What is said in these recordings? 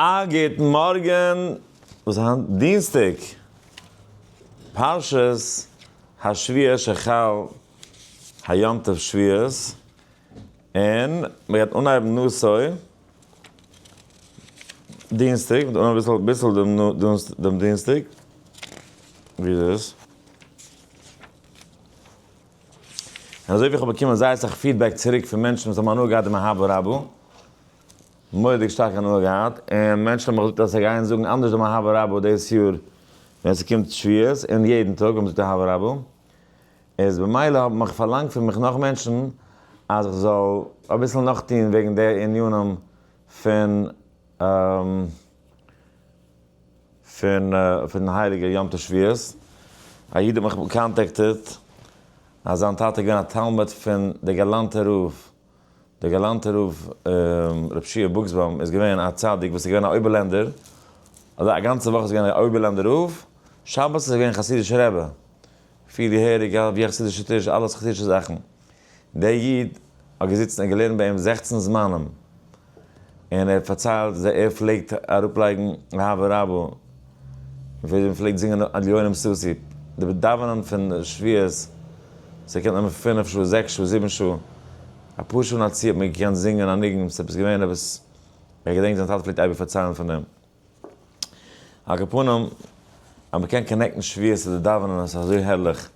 א גוטן מארגן, וואס איז היינט? דינסטאג, פרשת השבוע שחל היום טוב שבועות, און מען גייט אנהייבן נשא דינסטאג, מען וועט אנהייבן אביסל דעם דינסטאג, ווי איז עס? און אזוי ווי איך האב באקומען זייער אסאך feedback צוריק פון מענטשן וואס האבן הנאה געהאט דעם אהבה רבה, מורא'דיג שטארק הנאה געהאט, און מענטשן האבן מיך געזאגט אז זיי גייען זאגן אנדערש דעם אהבה רבה דאס יאר ווען ס'קומט שבועות, און יעדן טאג ווען מ'זאגט אהבה רבה, איז במילא האבן מיך פארלאנגט פון מיך נאך מענטשן אז איך זאל אביסל נאך טון וועגן די ענינים פון פון פון הייליגע יום טוב שבועות. א איד האט מיך contacted אז זיין טאטע איז געווען א תלמיד פון די גאלאנטע רב, דער גאלאנטער רב ר' שיע בוקסבוים איז געווען א צדיק וואס איז געווען א אויבערלענדער, אזוי א גאנצע וואך איז געווען א אויבערלענדער רב, שבת איז ער געווען חסידישע רבי, פירט געהעריג ווי א חסידישע טיש, אלעס חסידישע זאכן. דער איד האט געזיצן און געלערנט ביי אים 16 זמנים, און ער האט פארציילט אז ער פלעגט אראפלייגן אהבה רבה, און מען פלעגט זינגען עליונים סוסי, די דאווענען פון שבועות, ס'קען נעמען פינף שעה, זעקס שעה, זיבן שעה, אפאר שעה נאך צו האט מען געקענט זינגען א ניגון, ס'איז עפעס געווען עפעס, איך געדענק זיין טאטע פלעגט אייביג פארציילן פון דעם. על כל פנים, אז מ'קען connect ן שבועות צו די דאווענען עס איז אזוי הערליך.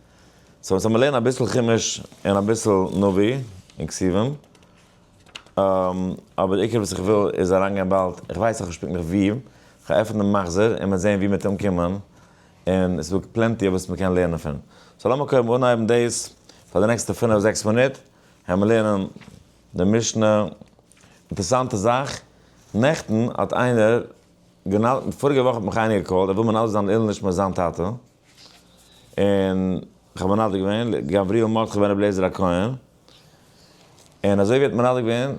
so אונז האמיר לערנען אביסל חומש און אביסל נביא און כתובים. אבער די עיקר וואס איך וויל איז אריינגיין באלד, איך ווייס נאכנישט פונקטליך ווי, כ'וועל עפענען דעם מחזור און מ'וועט זען ווי מ'וועט אנקומען, און עס איז דא plenty וואס מ'קען לערנען פון. so לאמיר קודם אנהייבן דאס, פאר די נעקסטע פינף זעקס מינוט העמיר לערנען די משנה. אינטערעסאנטע זאך, נעכטן האט איינער, פאריגע וואך האט מיך איינער גע call ט, ער וויל מנדב זיין לעילוי נשמת זיין טאטע, און כ'האב מנדב געווען, גבריאל מרדכי בן רבי אליעזר הכהן, און אזוי ווי ער האט מנדב געווען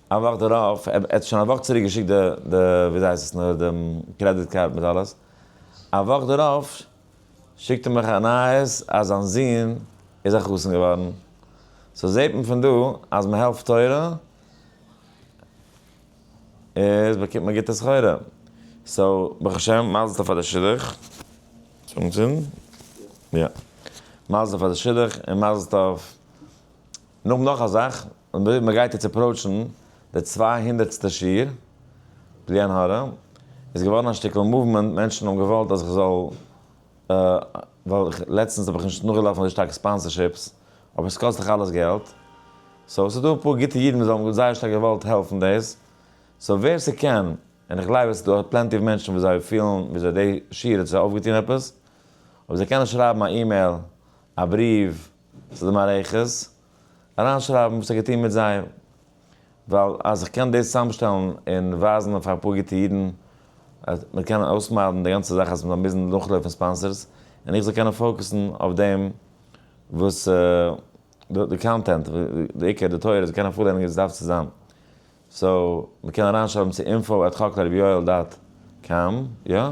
א וואך דערויף, ער האט שוין א וואך צוריק געשיקט די די וויאזוי הייסט עס נאר דעם credit card מיט אלעס, א וואך דערויף שיקט ער מיך א נייעס אז זיין זון איז א חתן געווארן, so זעט מען פון דא אז מען העלפט תורה איז באקומט מען גוטע סחורה, so ברוך השם מזל טוב פאר די שידוך, אנצינדן? יא, מזל טוב פאר די שידוך און מזל טוב. נאך נאך א זאך, מען גייט יעצט approach ן די צוויי הונדערטסטע שיעור, בלי עין הרע, איז געווארן א שטיקל movement, מענטשן האבן געוואלט אז איך זאל, ווייל לעצטנס האב איך נישט נאכגעלאפן אזוי שטארק sponsorships, אבער עס קאסט דאך אלעס געלט, so ס'איז דא אפאר גוטע אידן וואס האבן זייער שטארק געוואלט העלפן דאס, so ווער ס'קען, און איך גלייב אז ס'איז דא plenty אוו מענטשן וואס זיי פילן וויאזוי די שיעור האט זיי אויפגעטון עפעס, אויב זיי קענען שרייבן א אימעיל, א בריוו, צו די מערכת, אריינשרייבן וואס האט געטון מיט זיי, ווייל אז איך קען דאס צוזאמשטעלן און ווייזן פאר אפאר גוטע אידן, אז מען קען אויסמיידן די גאנצע זאך אז מען זאל מוזן נאכלויפן sponsors, און איך זאל קענען focus ן אויף דעם וואס די content, די עיקר, די תורה, זאל קענען פארלערנען ווי עס דארף צו זיין. so, מען קען אריינשרייבן צו info@חקלרביואל.com, יא?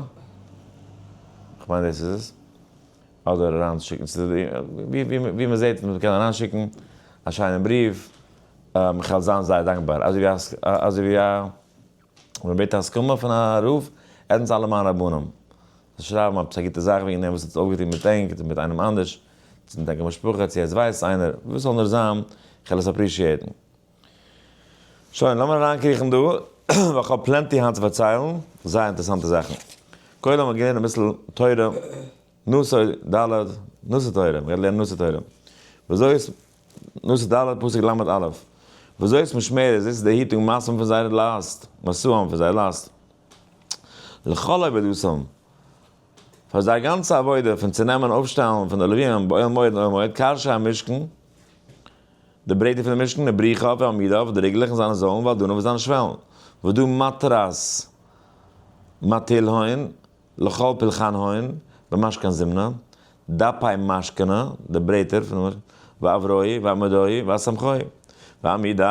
כ'מיין דאס איז עס. אדער אריינשיקן צו די, ווי מען זעט מען קען אריינשיקן א שיינעם בריוו, איך וועל זיין זייער דאנקבאר, אזוי ווי אזוי ווי א, מען בעט א הסכמה פון א רב, עטנס אלע מיינע רבנים, זיי שרייבן עפעס א גוטע זאך וועגן דעם וואס האט אויפגעטון מיט ענק, מיט איינעם אנדערש, צו מיט ענקער משפחה, צו עס ווייסט איינער, וואס זאל נאר זיין, איך וועל עס appreciate ן. שוין, לאמיר אריינקריכן דא, ווייל כ'האב plenty היינט צו פארציילן, זייער אינטערעסאנטע זאכן. קודם האבן מיר געלערנט אביסל תורה, נשא ד', נשא תורה, מ'גייט לערנען נשא תורה. וויאזוי איז, נשא ד' פסוק ל' א', וויאזוי איז משמרת, דאס איז די היטונג משאם פון זייער לאסט, משאם פון זייער לאסט. לכל עבודתם, פאר זייער גאנצע עבודה פון צו נעמען אויפשטעלן פון די לוויים באוהל מועד און אוהל מועד, קרשי המשכן, די ברעטער פון די משכן, די בריחיו ועמודיו, די ריגלעך און זיינע זוילן, ואדניו און זיינע שוועלן. ודא מטרת מטילהון, לכל פלחנהון, במשכן זמנה, דפי משכנה, די ברעטער פון די משכן, ועברוי, ועמודוי, ואסמכוי, ועמודי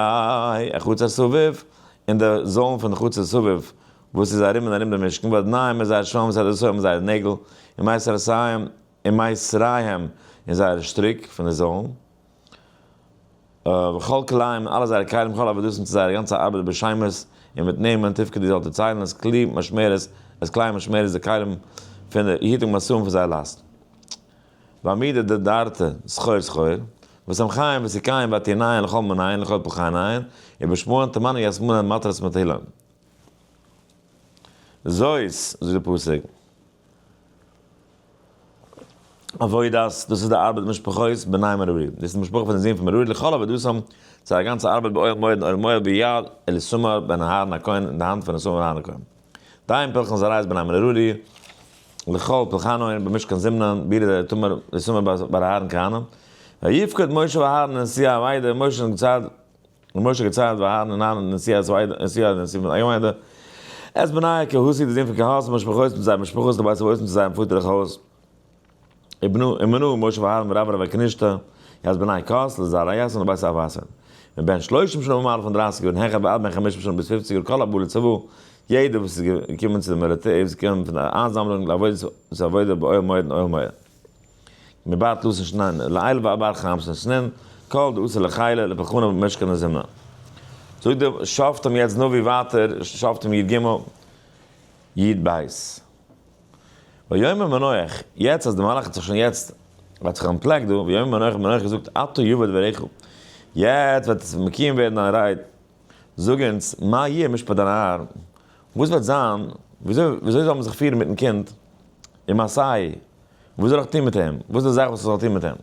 החצר סביב, און די זוילן פון די חצר סביב, וואס איז ארום און ארום די משכן, ואדניהם און זייער שוועלן, וסעדותיהם און זייערע נעגל, ומיתרותיהם, ומיתריהם און זייערע שטריק פון די זוילן. וכל כליהם און אלע זייערע כלים, כל עבודתם צו זייער גאנצע ארבעט בשמות. און מיט נעמען, תפקדי זאלט איר ציילן את כלי משמרת, את כלי משמרת די כלים פון דער היטונג משאם פון זייער לאסט. ועמידה דדרתא סחור סחור, וסמכיין וסיכיין ועתיניין לכל מניין לכל פלחניין, ובשמוען תמנו יסמונן מטרת מטילן. זאת, זאגט דער פסוק. עבודת, דאס איז די ארבעט משפחות בני מררי, דאס איז די משפחה פון די זין פון מררי, לכל עבודתם, זייער גאנצע ארבעט באוהל מועד און אוהל מועד ביד אלישמע בן אהרן הכהן, אין די האנט פון אלישמע בן אהרן הכהן. דיין פלחן זרעית בני מררי, לכל פלחנהון במשכן זמנן, בידי אלישמע בר אהרן כהנא. ויפקד משה ואהרן נשיאי העדה, משה האט געציילט און משה געציילט ואהרן און אהרן נשיאי העדה, נשיאי העדה נשיאים פון העדה, את בני קהתי די זין פון קהת משפחות מיט זייער משפחות לבית אבותם צו זייער פאטער הויז, ומנו משה ואהרן ורב רבי כנישתא, את בני קהת לזרע יתהון לבית אבותם, מבן שלושים שנה ומעלה פון דרייסיג יאר און העכער ועד בן חמשים שנה ביז פופציג יאר כל הבא לצבא, יעדער וואס איז געקומען צו די מיליטער וואס איז געקומען פון די איינזאמלונג לעבודה צו עבודה באוהל מועד און אוהל מועד. מבער תלתין שנין לעילא ועד בער חמסין שנין, כל דאתי לחילא לפולחנא במשכן הזמנה. זאגט דער שופטים יעצט נביא ווייטער, שופטים י ג, י ב. ויאמר מנוח, יעצט אז די מלאך האט זיך שוין יעצט האט זיך אנטפלעקט דא, ויאמר מנוח, מנוח געזאגט עתה יבא דבריך, יעצט וועט עס מקוים ווערן דיין רייד, זאג אונז, מה יהיה משפט הנער, וואס וועט זיין, וויאזוי וויאזוי זאל מען זיך פירן מיטן קינד, ומעשהו, וואס זאל איך טון מיט אים? וואס איז די זאך וואס איך זאל טון מיט אים?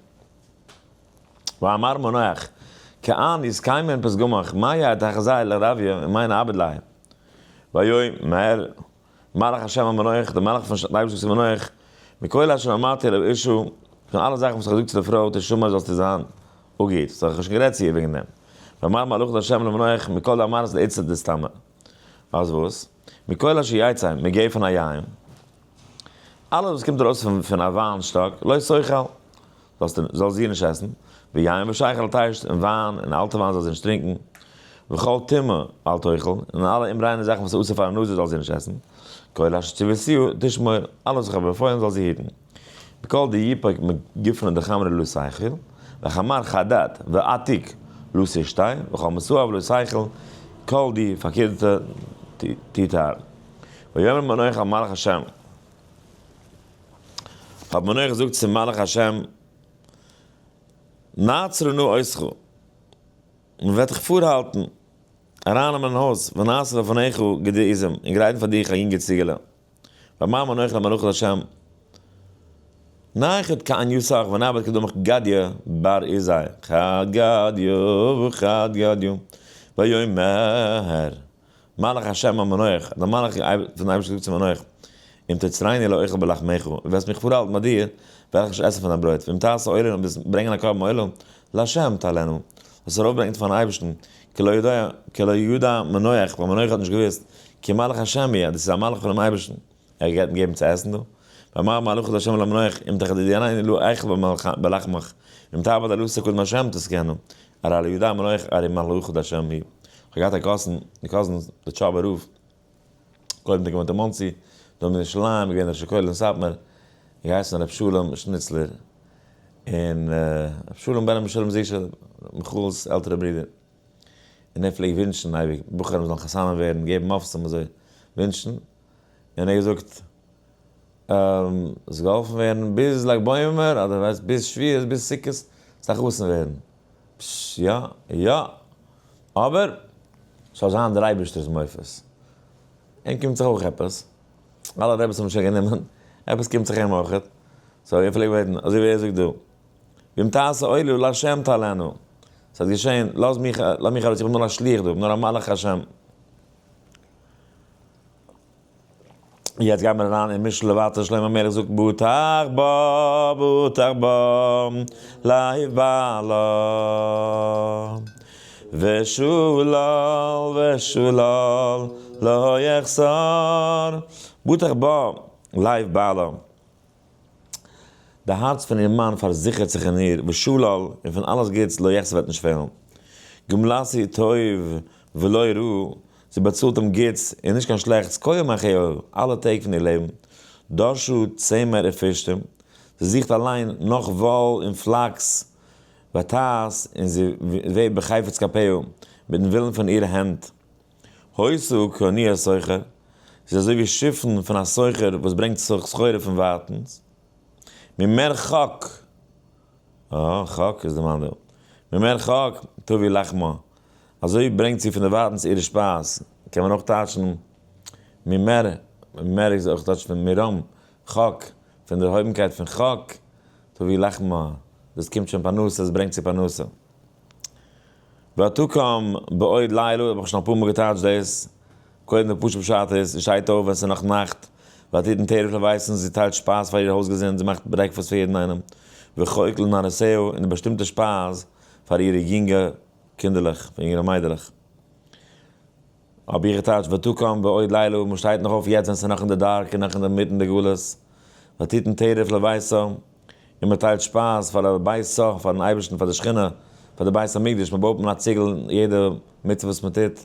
ואמר מנוח, כען יתקיימן פתגמיך, מה יהא תחזי לרביה ומה נעביד ליה? ויאמר מלאך השם אל מנוח, דער מלאך פון אייבערשטן זאגט צו מנוח, מכל אשר אמרתי אל האשה, פון אלע זאכן וואס איך האב געזאגט צו די פרוי, תשמע זאלסטו זיין אפגעהיט, סאו איך האב שוין גערעדט צו איר וועגן דעם. ואמר מלאך השם למנוח, מכל דאמרת לעצה דסתמא. אז וואס? מכל אשר יצא מגפן היין. אלעס וואס קומט ארויס פון א וויין שטאק, לא תאכל, זאלסטו, זאל זי נישט עסן, ויין ושכר אל תשת, און וויין און אלטע וויין זאל זי נישט טרינקען, וכל טומאה אל תאכל, און אלע אומריינע זאכן וואס איז אסור פאר א נזיר זאל זי נישט עסן, כל אשר צויתיו תשמור, אלעס וואס איך האב באפוילן זאל זי היטן. מכל דיפוק מגפנא דחמרא לא תאכיל, וחמר חדד ועתיק לא תשתה, וכל מסואב לא תאכיל, כל די פארקערטע תטהר. ויאמר מנוח אל מלאך השם, האט מנוח געזאגט צום מלאך השם, נעצרה נא אותך, מען וועט דיך פארהאלטן, ארייננעמען אין הויז, ונעשה לפניך גדי עזים, און גרייטן פאר דיך א יונגע ציגעלע. ואמר מנוח למלאך השם, נייחד כען יסח ונעבד כדמך גדיא בר עזי, חד גדיא וחד גדיא, ויאמר מלאך השם אל מנוח, דער מלאך פון אייבערשטן זאגט צו מנוח, אם תצרני לא אוכל בלחמך, וועסט מיך פארהאלטן ביי דיר, וועל איך נישט עסן פון דיין ברויט, ואם תעשה עולה און וועסט ברענגען א קרבן עולה, לה' תעלנו, זאלסט ארויפברענגען פארן אייבערשטן, כי לא ידע, כי לא ידע מנוח, ווייל מנוח האט נישט געוואוסט, כי מלאך השם הוא, אז דאס איז א מלאך פונעם אייבערשטן, ער גייט אים געבן צו עסן דא. ואמר מלאך לה' למנוח, אם תחדדני לא אוכל בלחמך, ואם תעבוד עלותו קודם השם תזכנו, הרי לא ידע מנוח הרי מלאך לה' הוא. כ'האב געהאט א cousin, די cousin, די טשאבער רב, קודם האט ער געוואוינט אין מאנסי, דאן אין ירושלים, געווען ראש הכולל אין סאטמאר, געהייסן ר' שלום שניצלער, און ר' שלום בן ר' משולם זישע, מיכאל'ס עלטערע ברודער, און ער פלעגט ווינטשן אייביג בחורים זאלן חתנים ווערן, געבן מופתים אזוי, ווינטשן, און ער האט געזאגט, זאל געהאלפן ווערן ביז לג בעומר, אדער ווייסט ביז שבועות, ביז סוכות, זאל חתן ווערן. פשש, יא, יא, אבער ס'זאל זיין דער אייבערשטער'ס מופת. אים קומט זיך אויך עפעס. אלע רעבעס האבן שוין גענומען, עפעס קומט זיך אים אויך. so ער פלעגט בעטן, אזוי ווי ער זאגט דא, ואם תעשה עולה לה' תעלנו. ס'האט געשען, לאז מיך, לאז מיך ארויס, איך בין נאר א שליח דא, איך בין נאר א מלאך השם. יעצט גייט מען אריין אין משלי ווייטער, שלמה המלך זאגט בטח בה בטח בה לב בעלה ושלל ושלל לא יחסר בטח בה לב בעלה די הארץ פון איר מאן פארזיכערט זיך אין איר, ושלל, און פון אלעס גוטס, לא יחסר וועט נישט פעלן. גמלתהו טוב ולא רע, זי באצאלט אים גוטס און נישט קיין שלעכטס, כל ימי חייה, אלע טעג פון איר לעבן. דרשה צמר ופשתים, זי זוכט אליין נאך וואל און פלאקס, ותעש, און זי וועבט בחפץ כפיה, מיטן ווילן פון אירע הענט. היתה כאוניית סוחר, ס'איז אזוי ווי שיפן פון א סוחר וואס ברענגט סחורה פון ווייטנס. ממרחק, אה, חק איז די מאן דא. ממרחק תביא לחמה, אזוי ברענגט זי פון די ווייטנס אירע שפייז. קען מען אויך טייטשן ממר, ממר איז אויך טייטש פון מרום, חק, פון דערהויבנקייט פון חק, תביא לחמה, דאס קומט שוין פרנסה, עס ברענגט צו פרנסה. ותקם בעוד לילה, האב איך שוין אפאר מאל געטייטשט דאס, קודם די פשוט פשט איז, זי שטייט אויף ווען ס'איז נאך נאכט, ותתן טרף לביתה, זי טיילט שפייז פאר איר הויזגעזינד, זי מאכט breakfast פאר יעדן איינעם, וחוק לנערותיה, און די באשטימטע שפייז פאר אירע יונגע קינדערלעך, פאר אירע מיידלעך. האב איך געטייטשט ותקם בעוד לילה, מען שטייט נאך אויף יעצט ווען ס'איז נאך אין די dark און נאך אינמיטן די גלות, ותתן טרף לביתה, און מען טיילט שפייז פאר ביתה, פארן אייבערשטן, פאר די שכינה, פאר די בית המקדש, מען בויט מיט א ציגל יעדע מצוה וואס מען טוט,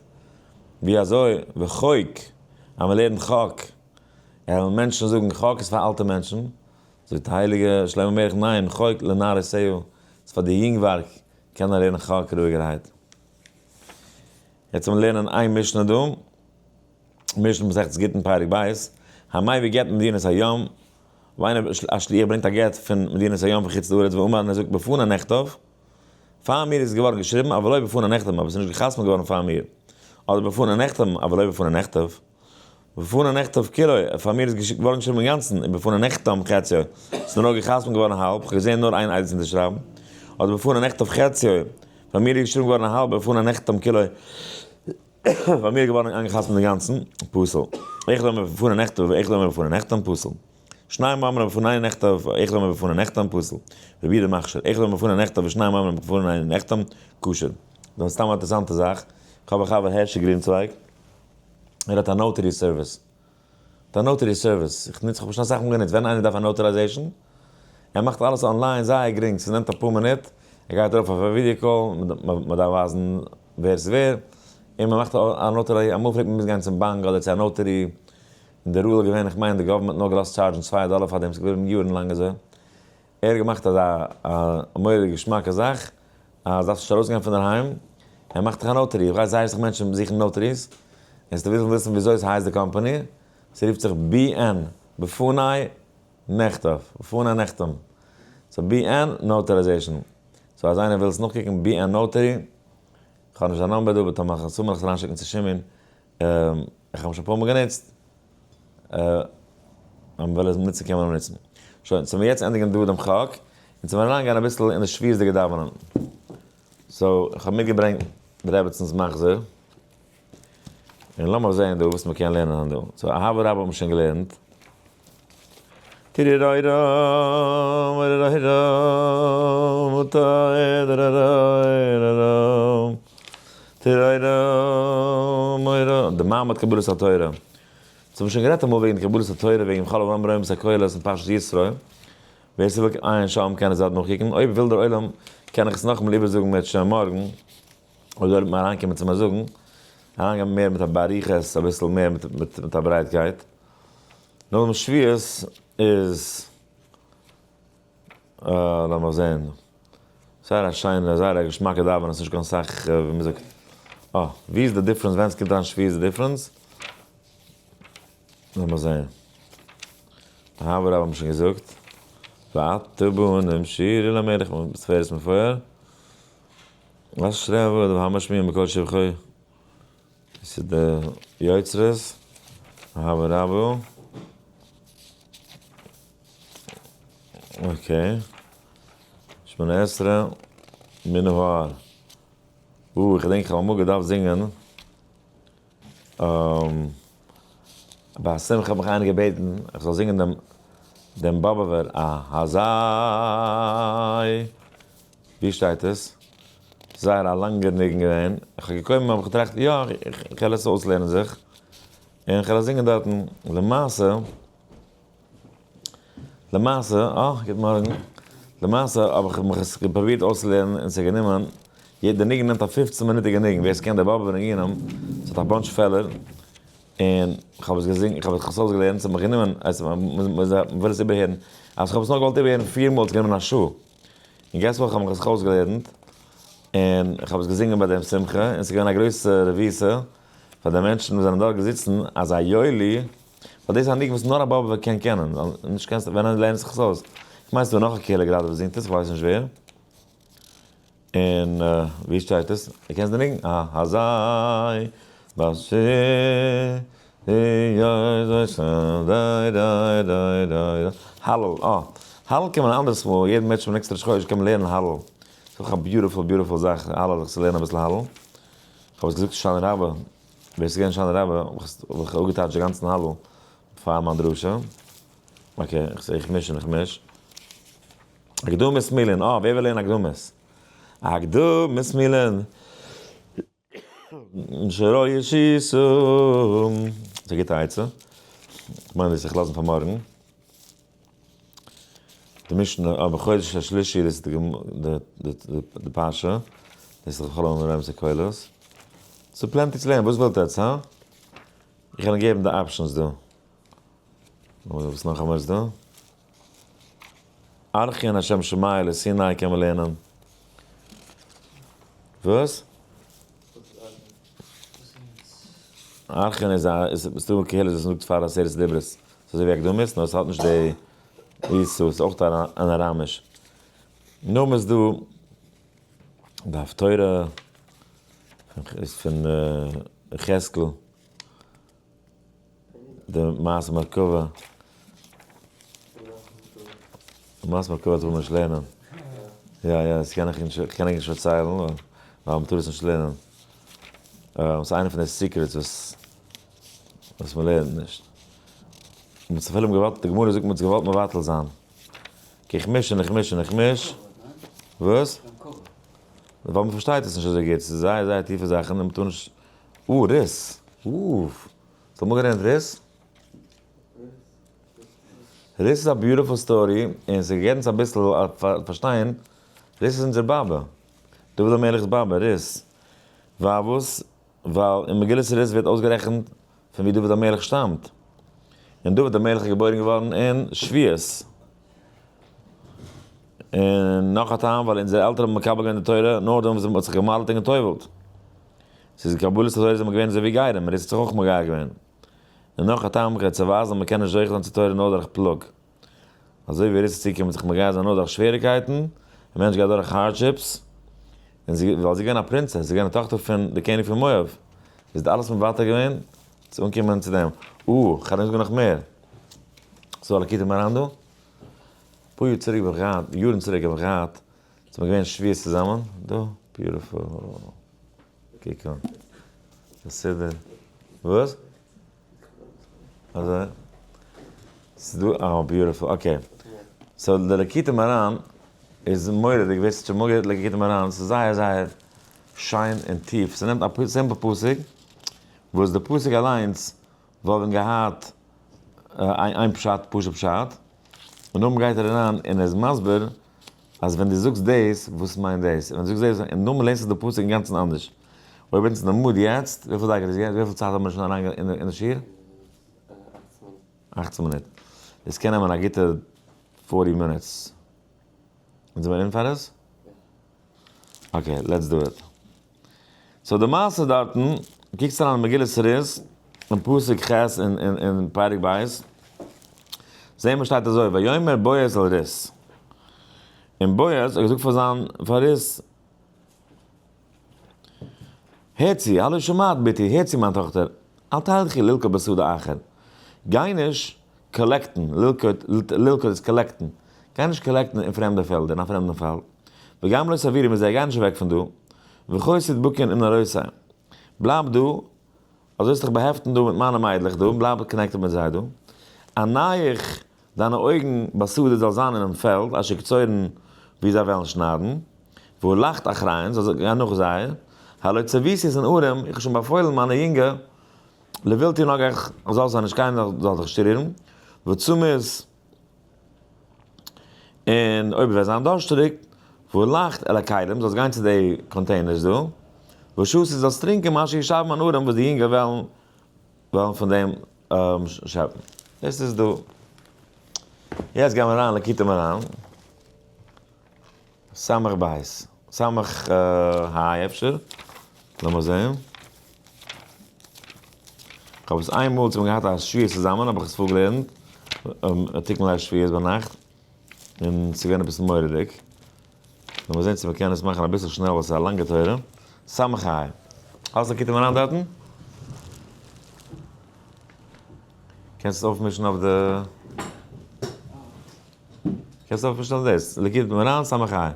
ווי אזוי? וחוק, אז מען לערנט חק, וועלן מענטשן זאגן חק איז פאר אלטע מענטשן, זאגט די הייליגע שלמה המלך ניין, חוק לנערותיה, ס'איז פאר די יונגווארג, קענען לערנען חק רואיגערהייט. יעצט לאמיר לערנען איין משנה דא, משנה מסכת גיטין פרק ב', המביא גט ממדינת הים, ווען איינער א שליח ברענגט א גט פון מדינת הים פון חוץ לארץ ואמר און ער זאגט בפני נכתב, פאר מיר איז געווארן געשריבן אבל לא בפני נחתם אבער עס איז נישט געחתמ'ט געווארן פאר מיר, אדער בפני נחתם אבל לא בפני נכתב, בפני נכתב כולו, פאר מיר איז געווארן געשריבן אינגאנצן, און בפני נחתם חציו, עס איז נאר געחתמ'ט געווארן האלב, כ'האב געזען נאר איין עדות אונטערשרייבן, אדער בפני נכתב חציו, פאר מיר איז געשריבן געווארן א האלב בפני נחתם כולו, פאר מיר איז געווארן איינגעחתמ'ט אינגאנצן, פסול. אחד אומר בפני נכתב ואחד אומר בפני נחתם פסול. שניים אומרים בפני נכתב ואחד אומר בפני נחתם פסול. רבי יהודה מכשיר, אחד אומר בפני נכתב ושניים אומרים בפני נחתם כשר. דאס איז סתם א אינטערעסאנטע זאך, כ'האב א חבר הערשי גרינצווייג, ער האט א notary service. האט א notary service, איך נוץ, כ'האב שוין אסאך מאל גענוצט, ווען איינער דארף א notarization, ער מאכט אלעס online זייער גרינג, ס'נעמט אפאר מינוט, ער גייט ארויף אויף א video call, מ'דארף ווייזן ווער ס'איז ווער, און מ'מאכט א notary, אמאל פלעגט מען מוזן גיין צום באנק אדער צו א notary, און די rule איז געווען, איך מיין די government האט נאר געלאזט טשארדזשן 2 דאלער פאר דעם, ס'איז געבליבן יארן לאנג אזוי. ער האט געמאכט אזא מורא'דיג געשמאקע זאך, אז דארפסט נישט ארויסגיין פון דערהיים, ער מאכט דיך א notary, איך ווייס זייער אסאך מענטשן זוכן notaries, און ס'דא ווילן וויסן וויאזוי ס'הייסט די קאמפאני, ס'רופט זיך BN, בפני נכתב, בפני נחתם, so BN notarization, so אז איינער וויל עס נאכקוקן BN notary, כ'האב נישט זיין number דא, but טאמער כ'האב עס אריינשיקן צו שמעון, איך האב שוין אפאר מאל גענוצט, אז מ'וויל עס נוצן קען מען אים נוצן. שוין, so מיר יעצט ענדיגן דא דעם חק, און צו מיר אריינגיין אביסל אין די שבועות'דיגע דאווענען. so, איך האב מיטגעברענגט די רעבעצינ'ס מחזור, און לאמיר זען דא וואס מ'קען לערנען דא. so, אהבה רבה האט מען שוין געלערנט. די מעמד קבלת התורה. אונז האבן שוין גערעדט אמאל וועגן די קבלת התורה, וועגן כל העם רואים את הקולות אין פרשת יתרו. ווער ס'וויל עיין שם קען עס דארט נאכקוקן. אויב וויל דער עולם קען איך עס נאכאמאל איבערזאגן מיט שוין מארגן. אויב זאל מען אריינקומען צו מיר זאגן, אריינגיין מער מיט א באריכות, אביסל מער מיט א ברייטקייט. נאכדעם שבועות איז, לאמיר זען, זייער א שיינע, זייער א געשמאקע דאווענען, ס'נישט קיין סאך, ווי מ'זאגט, אה, ווי איז די difference, ווען ס'קומט אריין שבועות די difference? לאמיר זען. אהבה רבה האבן שוין געזאגט. ועתה בנים שירו למלך בתפארת מפואר. אשרי עבדיו המשמיעים בקול שבחו. דאס איז די יוצרות, אהבה רבה. okay. 18, מן ההר. או, איך געדענק איך האב אמאל געדארפט זינגען. ביי א שמחה האט מיך איינער געבעטן איך זאל זינגען דעם דעם באבעווער אזי. ווי שטייט עס? זייער א לאנגער ניגון געווען, איך האב געקומען האב איך געטראכט יא איך וועל עס אויסלערנען זיך, און איך וועל עס זינגען דארטן, למעשה, למעשה, אה, גוט מארגן, למעשה האב איך מיך עס געפרובירט אויסצולערנען און ס'האט גענומען, יעדע ניגון נעמט א 15 מינוטיגע ניגון, ווער ס'קען די באבעווער ניגונים, ס'האט א bunch פעלער, און איך האב עס געזינגען, איך האב עס אויסגעלערנט, ס'האט מיך גענומען, מ'וויל עס איבערהערן, אז איך האב עס נאר געוואלט איבערהערן פיר מאל, האט עס גענומען א שעה. און guess what, כ'האב מיך עס אויסגעלערנט, און כ'האב עס געזינגען ביי דעם שמחה, און ס'איז געווען א גרויסע רביסה. פאר די מענטשן וואס זענען דארט געזיצן אז א יואלי, ווייל דאס איז א ניגון וואס נאר א באבובער קען קענען, נישט קענסט ווען לערנסט זיך עס אויס, איך מיין ס'דא נאך א קהילה גראדע וואס זינגט עס, כ'ווייס נישט ווער. און ווי שטייט עס? דו קענסט די ניגון? אזי הלל, אה, הלל קען מען אנדערס מאל, יעדן מענטש פון נעקסטע ראש חודש קען מען לערנען הלל. ס'איז אויך א beautiful beautiful זאך הלל זיך צו לערנען אביסל הלל. כ'האב עס געזאגט הושענא רבה, ווער ס'איז געווען הושענא רבה האב איך אפגעטייטשט די גאנצן הלל פאר מיין דרשה. okay, איך זע איך מיש און איך מיש. אקדמות מילין, אה, ווער וויל לערנען אקדמות? אקדמות מילין, שלא ישישום. ס'איז א גוטע עצה. כ'מיין דאס זיך לאזן פאר מארגן. די משנה, אה, בחודש השלישי, דאס איז די פרשה. דאס איז כל העולם רמז הקולות. ס'איז plenty צו לערנען, וואס ווילט עטץ, הא? איך קען געבן די options דא. וואס נאך האבן מיר דא? ארכיון השם שמאי לסיני קען מען לערנען. וואס? ארכיון איז א, איז דא קהילות וואס מ'זאגט פאר עשרת הדיברות. ס'איז אזוי ווי אקדמות, נאר ס'האט נישט די איסור, ס'איז אויך אן אראמיש. נאכדעם איז דא די הפטורה איז פון יחזקאל. די מעשה מרכבה. די מעשה מרכבה טאר מען נישט לערנען. יא יא, דאס קען איך נישט, קען איך נישט פארציילן, ווייל מ'טאר עס נישט לערנען. ס'איז איינע פון די secrets וואס וואס מ'לערנט נישט. מ'האט זיך אפילו געוואלט, די גמרא זאגט מ'האט זיך געוואלט מבטל זיין. איך מיש און איך מיש און איך מיש. וואס? ווייל מ'פארשטייט עס נישט אזוי גוט, ס'איז זייער זייער טיפע זאכן און מ'טאר נישט. אה, רות! אוף! האסט אמאל געלערנט רות? רות איז א beautiful story, און ס'געבט אונז אביסל פארשטיין, רות איז אונזער באבע, דוד המלך'ס באבע, רות. פארוואס? ווייל אין מגילת רות ווערט אויסגערעכנט פון ווי דוד המלך שטאמט. און דוד המלך איז געבוירן געווארן אין שבועות. און נאך א טעם, ווייל אונזערע עלטערן האבן מקבל געווען די תורה נאר דעם וואס מ'האט זיך גע'מל'ט און גע'טובל'ט. ס'איז קבלת התורה זענען מיר געווען אזוי ווי גרים, רות האט זיך אויך מגייר געווען. און נאך א טעם כדי צו ווייזן אז מ'קען נישט זוכה זיין צו תורה נאר דורך פלאג. אזוי ווי רות איז צוגעקומען זיך מגייר זיין נאר דורך שוועריקייטן, א מענטש גייט דורך hardships, און זי, ווייל זי איז געווען א פרינצעס, זי איז געווען א טאכטער פון די קעניג פון מואב, איז די אלעס מוותר געווען צו אנקומען צו דעם. אה, כ'גיי דיר זאגן נאך מער. ס'דא א ליקוטי מוהר"ן דא? אפאר יאר צוריק האב איך געהאט, יארן צוריק האב איך געהאט, זענען מיר געווען שבועות צוזאמען, דא, beautiful, קוק אן, די סידור, וואס? אזוי? ס'איז דא, אה, beautiful, okay. So די ליקוטי מוהר"ן איז מורא'דיג, ווער ס'האט שוין אמאל געהערט ליקוטי מוהר"ן, ס'איז זייער זייער שיין און טיף, ס'נעמט א simple פסוק, וואס די פסוק אליינס וואלט ווען געהאט איין פשט, פשוט פשט, און נאכדעם גייט ער אריין און ער איז מסביר אז ווען דו זאגסט דאס, וואס מיינט דאס? און ווען דו זאגסט דאס, און נאכדעם לערנסטו די פסוק אינגאנצן אנדערש. אויב אונז אין די mood יעצט, וויפיל זייגער איז יעצט? וויפיל צייט האבן מיר שוין אריין אין די שיעור? 18 מינוט. דאס קען נעמען א גוטע forty minutes. אונז זעמיר אין פאר עס? okay, let's do it. So די מעשה דארטן, קוקסט אריין אין מגילת רות, אין פסוק ח' אין פרק ב', זעהן מיר שטייט אזוי, ויאמר בועז אל רות. און בועז האט געזאגט פאר זיין, פאר רות, הער צו, הלא שמעת בתי, הער צו מיין טאכטער, אל תלכי ללקוט בשדה אחר, גיי נישט collect ן, ללקוט, ללקוט איז collect ן, גיי נישט collect ן אין פרעמדע פעלדער, אין א פרעמדן פעלד, וגם לא תעבירי מזה, גיי נישט אוועק פון דא, וכה תדבקין עם נערותי, בלייב דא, אזוי זאלסט דיך באהעפטן דא מיט מיינע מיידלעך דא, בלייב connected מיט זיי דא, עיניך, דיינע אויגן בשדה זאל זיין אינעם פעלד, אשר יקצורון, וואו זיי וועלן שניידן, והלכת אחריהן, זאלסט גיין נאך זיי, הלא צויתי את הנערים, איך האב שוין באפוילן מיינע יונגע, לבלתי נגעך, זאלסט זיי נישט קיינער זאל דיך נישט רירן, וצמית, און אויב וועסט זיין דארשטעריג, והלכת אל הכלים, זאלסט גיין צו די containers דא, ושתית, זאלסט טרינקען מה שישאבו הנערים, וואס די יונגע וועלן וועלן פון דעם שעפן. דאס איז דא. יעצט גיימער אריין ליקוטי מוהר"ן. סמך בית. סמך היי אפשר. לאמיר זעהן. כ'האב עס איין מאל צו מיר געהאט א שיעור צוזאמען האב איך עס פארגעלערנט, תיקון ליל שבועות ביינאכט, און ס'איז געווען אביסל מורא'דיג. לאמיר זען צו מ'קען עס מאכן אביסל שנעל ווייל ס'איז א לאנגע תורה. סמך ה'. האסט א כתב אריין דארטן? קענסט עס אויפמישן אויף די. קענסט אויפמישן אויף דאס. ליקוטי מוהר"ן סמך ה'.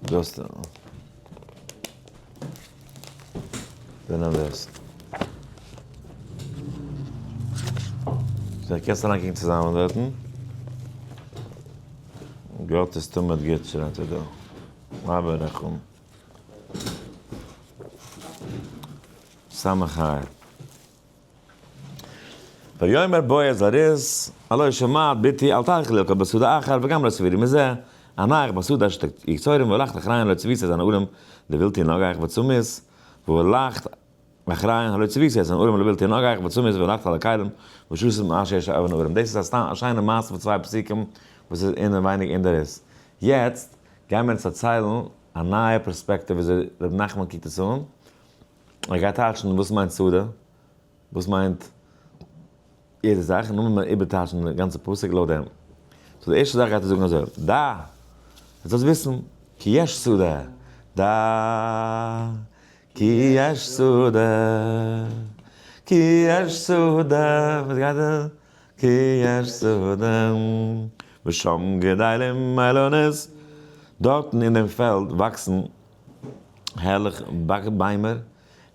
דאס דער דאס. זיי קענסט אריינקוקן צוזאמען דארטן. גאט איז תמיד גוט שרייבט ער דא. אבער רחום. סמך ה'. ויאמר בועז לרות, הלא שמעת בתי אל תלכי ללקוט בשדה אחר וגם לא תסבירי מזה, הנך בשדה אשר יקצורים והלכת אחריהן לא צוויתי את הנערים לבלתי נגעך ותמות, והלכת אחריהן הלא צוויתי את הנערים לבלתי נגעך ותמות והלכת על הכלים וששת מאשר יש אבן נערים. דאס איז א שיינע מעשה פון צוויי פסוקים וואס איז אינעווייניג אין די רות. יעצט גיימיר אונז פארציילן א נייע פערספעקטיוו וויאזוי ר' נחמן קוקט עס אן. ער גייט טייטשן וואס מיינט שדה, וואס מיינט יעדע זאך, און נאכדעם איבערטייטשן די גאנצע פסוק לויט דעם. so די ערשטע זאך גייט ער זאגן אזוי, דע, דו זאלסט וויסן, כי יש שדה, דע, כי יש שדה, כי יש שדה, וואס גייט ער? כי יש שדה, ושם גדלים אילנות, דארטן אין דעם פעלד וואקסן הערליכע ביימער,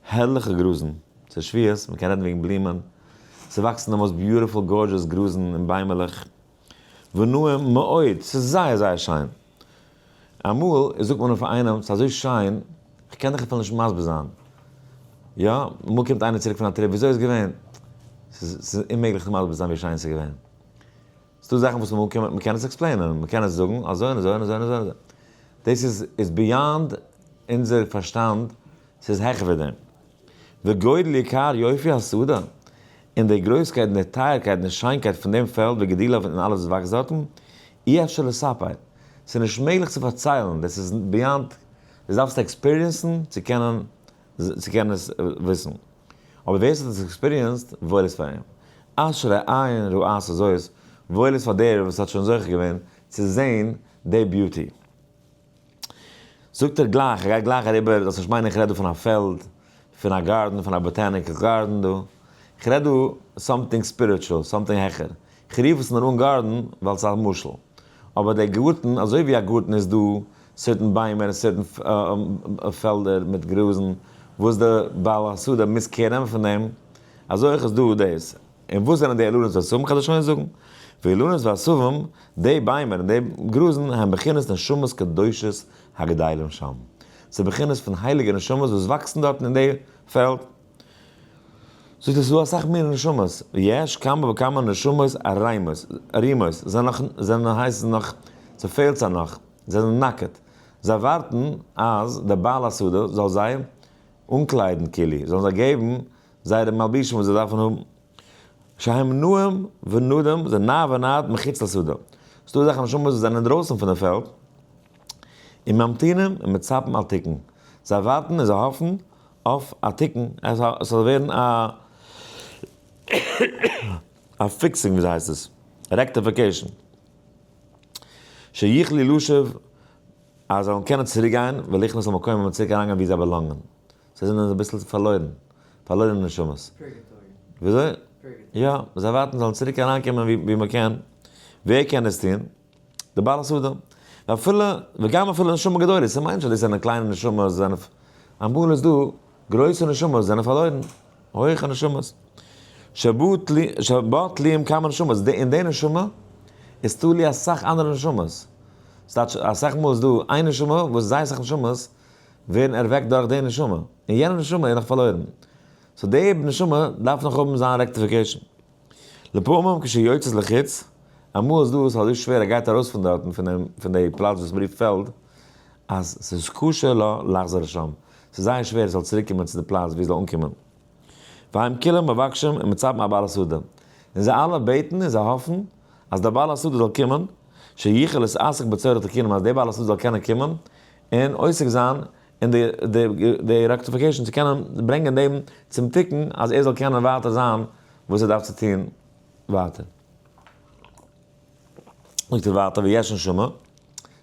הערליכע גראזן, ס'איז שבועות, מ'קען רעדן וועגן בלומען, ס'וואקסן די most beautiful gorgeous גראזן און ביימעלעך, ונאים מאוד, ס'איז זייער זייער שיין. אמאל זאגט מען אויף איינעם, ס'איז אזוי שיין, כ'קען דיך אפילו נישט מסביר זיין. יא, אמאל קומט איינער צוריק פון א trip, וויאזוי איז געווען? ס'איז אוממעגליך צו מסביר זיין ווי שיין ס'איז געווען. ס'דא זאכן וואס אמאל קען מען, מ'קען עס explain ען, מ'קען עס זאגן אזוי און אזוי און אזוי און אזוי און אזוי. דאס איז איז beyond אונזער פארשטאנד, ס'איז העכער ווי דעם. וגודל יקר יופי השדה, און די גרויסקייט און די טייערקייט און די שיינקייט פון דעם פעלד וגידוליו און אלעס וואס וואקסט דארטן, אי אפשר לספר, ס'איז נישט מעגליך צו פארציילן, דאס איז beyond, דאס דארפסטו experience ן צו קענען צו קענען עס וויסן. אבער ווער ס'האט עס experienced, וואויל איז פאר אים. אשרי עין רואה זאת, וואויל איז פאר דער וואס האט שוין זוכה געווען צו זען די beauty. זאגט ער גלייך, ער גייט גלייך אריבער, זאלסט נישט מיינען איך רעד דא פון א פעלד, פון א garden, פון א botanical garden דא. איך רעד דא something spiritual, something העכער. איך רוף עס נאר אן garden ווייל ס'איז א משל. אבער דער גארטן, אזוי ווי א גארטן איז דא certain ביימער און certain פעלדער מיט גראזן וואס די בעל השדה מוז care נעמען פון דעם, אזוי אויך איז דא דאס. און וואס זענען די אילנות ועשבים? כ'וועל דיר שוין זאגן. ואילנות ועשבים, די ביימער און די גראזן, הם בחינת נשמות קדושות הגדלים שם. ס'איז בחינות פון הייליגע נשמות וואס וואקסן דארטן אין די פעלד. זאגט ער ס'איז דא אסאך מיני נשמות, יש כמה וכמה נשמות ערימות, ערימות, זענען נאך, זענען הייסן נאך, ס'פעלט זיי נאך, זיי זענען נאקעט, זיי ווארטן אז דער בעל השדה זאל זיי אנקליידן כאילו, זאלן זיי געבן זייערע מלבישים וואס זיי דארפן האבן, שהם נאים ונדים, זיי נע ונד מחוץ לשדה, ס'דא אזעלכע נשמות וואס זענען אינדרויסן פון די פעלד, און ממתינים און מצפים על תיקון, זיי ווארטן און זיי האפן אויף א תיקון, עס זאל ווערן א א fixing וויאזוי הייסט עס? rectification. שיוכלו לשוב אז זיי זאלן קענען צוריק גיין ולהכנס למקומם און צוריק אריינגיין ווי זיי belong ען. זיי זענען אביסל פארלוירן, פארלוירענע נשמות. וויאזוי? יא, זיי ווארטן זאלן צוריק אריינקומען ווי מען קען. ווער קען עס טון? די בעל השדה. ואפילו, וגם אפילו נשמה גדולה, ס'מיינט נישט אז דאס זענען קליינע נשמות, זענען, אמאל איז דא גרויסע נשמות זענען פארלוירן, הויכע נשמות. שבו תלויים כמה נשמות, אין די נשמה איז תלוי אסאך אנדערע נשמות. ס'טייטש אסאך מאל איז דא איין נשמה וואס זייער אסאך נשמות ווערן ערוועקט דורך די נשמה, און יענע נשמה איז נאך פארלוירן. so די נשמה דארף נאך האבן זיין rectification. לפעמים כשיוצאת לחוץ, אמאל איז דא וואס אזוי שווער ער גייט ארויס פון דארטן פון דעם פון די פלאץ וואס מ'רופט פעלד, אז ס'איז קשה לו לחזור לשם, ס'איז זייער שווער עס זאל צוריק קומען צו די פלאץ ווי עס זאל אנקומען. והם כולם מבקשים ומצפים על בעל השדה, און זיי אלע בעטן און זיי האפן אז דער בעל השדה זאל קומען. שיכול להתעסק בצורך תיקונים אז דער בעל השדה זאל קענען קומען און עוסק זיין אין די די rectification צו קענען ברענגען דעם צום תיקון אז ער זאל קענען ווייטער זיין וואס ער דארף צו טון ווייטער. זאגט ער ווייטער ויש נשמה,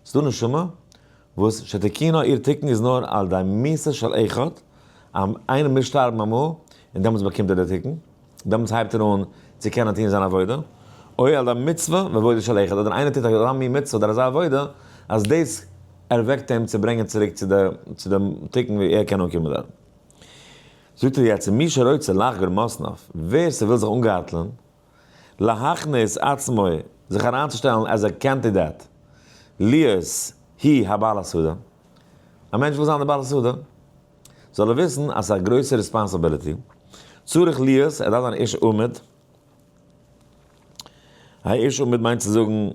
ס'איז דא נשמה וואס שתיקונו איר תיקון איז נאר על ידי מיתה של אחד, איינער מוז שטארבן אמאל און דעמאלטס באקומט ער די תיקון, דעמאלטס הייבט ער אן צו קענען טון זיין עבודה, או על ידי מצוה ועבודה של אחד, אדער איינער טוט אזא מין מצוה אדער אזא עבודה אז דאס ערוועקט אים צו ברענגען צוריק צו די תיקון ווי ער קען אנקומען דארט. זאגט ער יעצט מי שרוצה לחגור מתניו, ווער ס'וויל זיך אנגארטלען, להכניס עצמו, זיך אריינצושטעלן as a candidate, להיות הוא הבעל השדה, א מענטש וויל זיין דער בעל השדה, זאל ער וויסן אז ס'איז א גרויסע responsibility, צריך להיות, ער דארף זיין איש אמיד, א איש אמיד מיינט צו זאגן,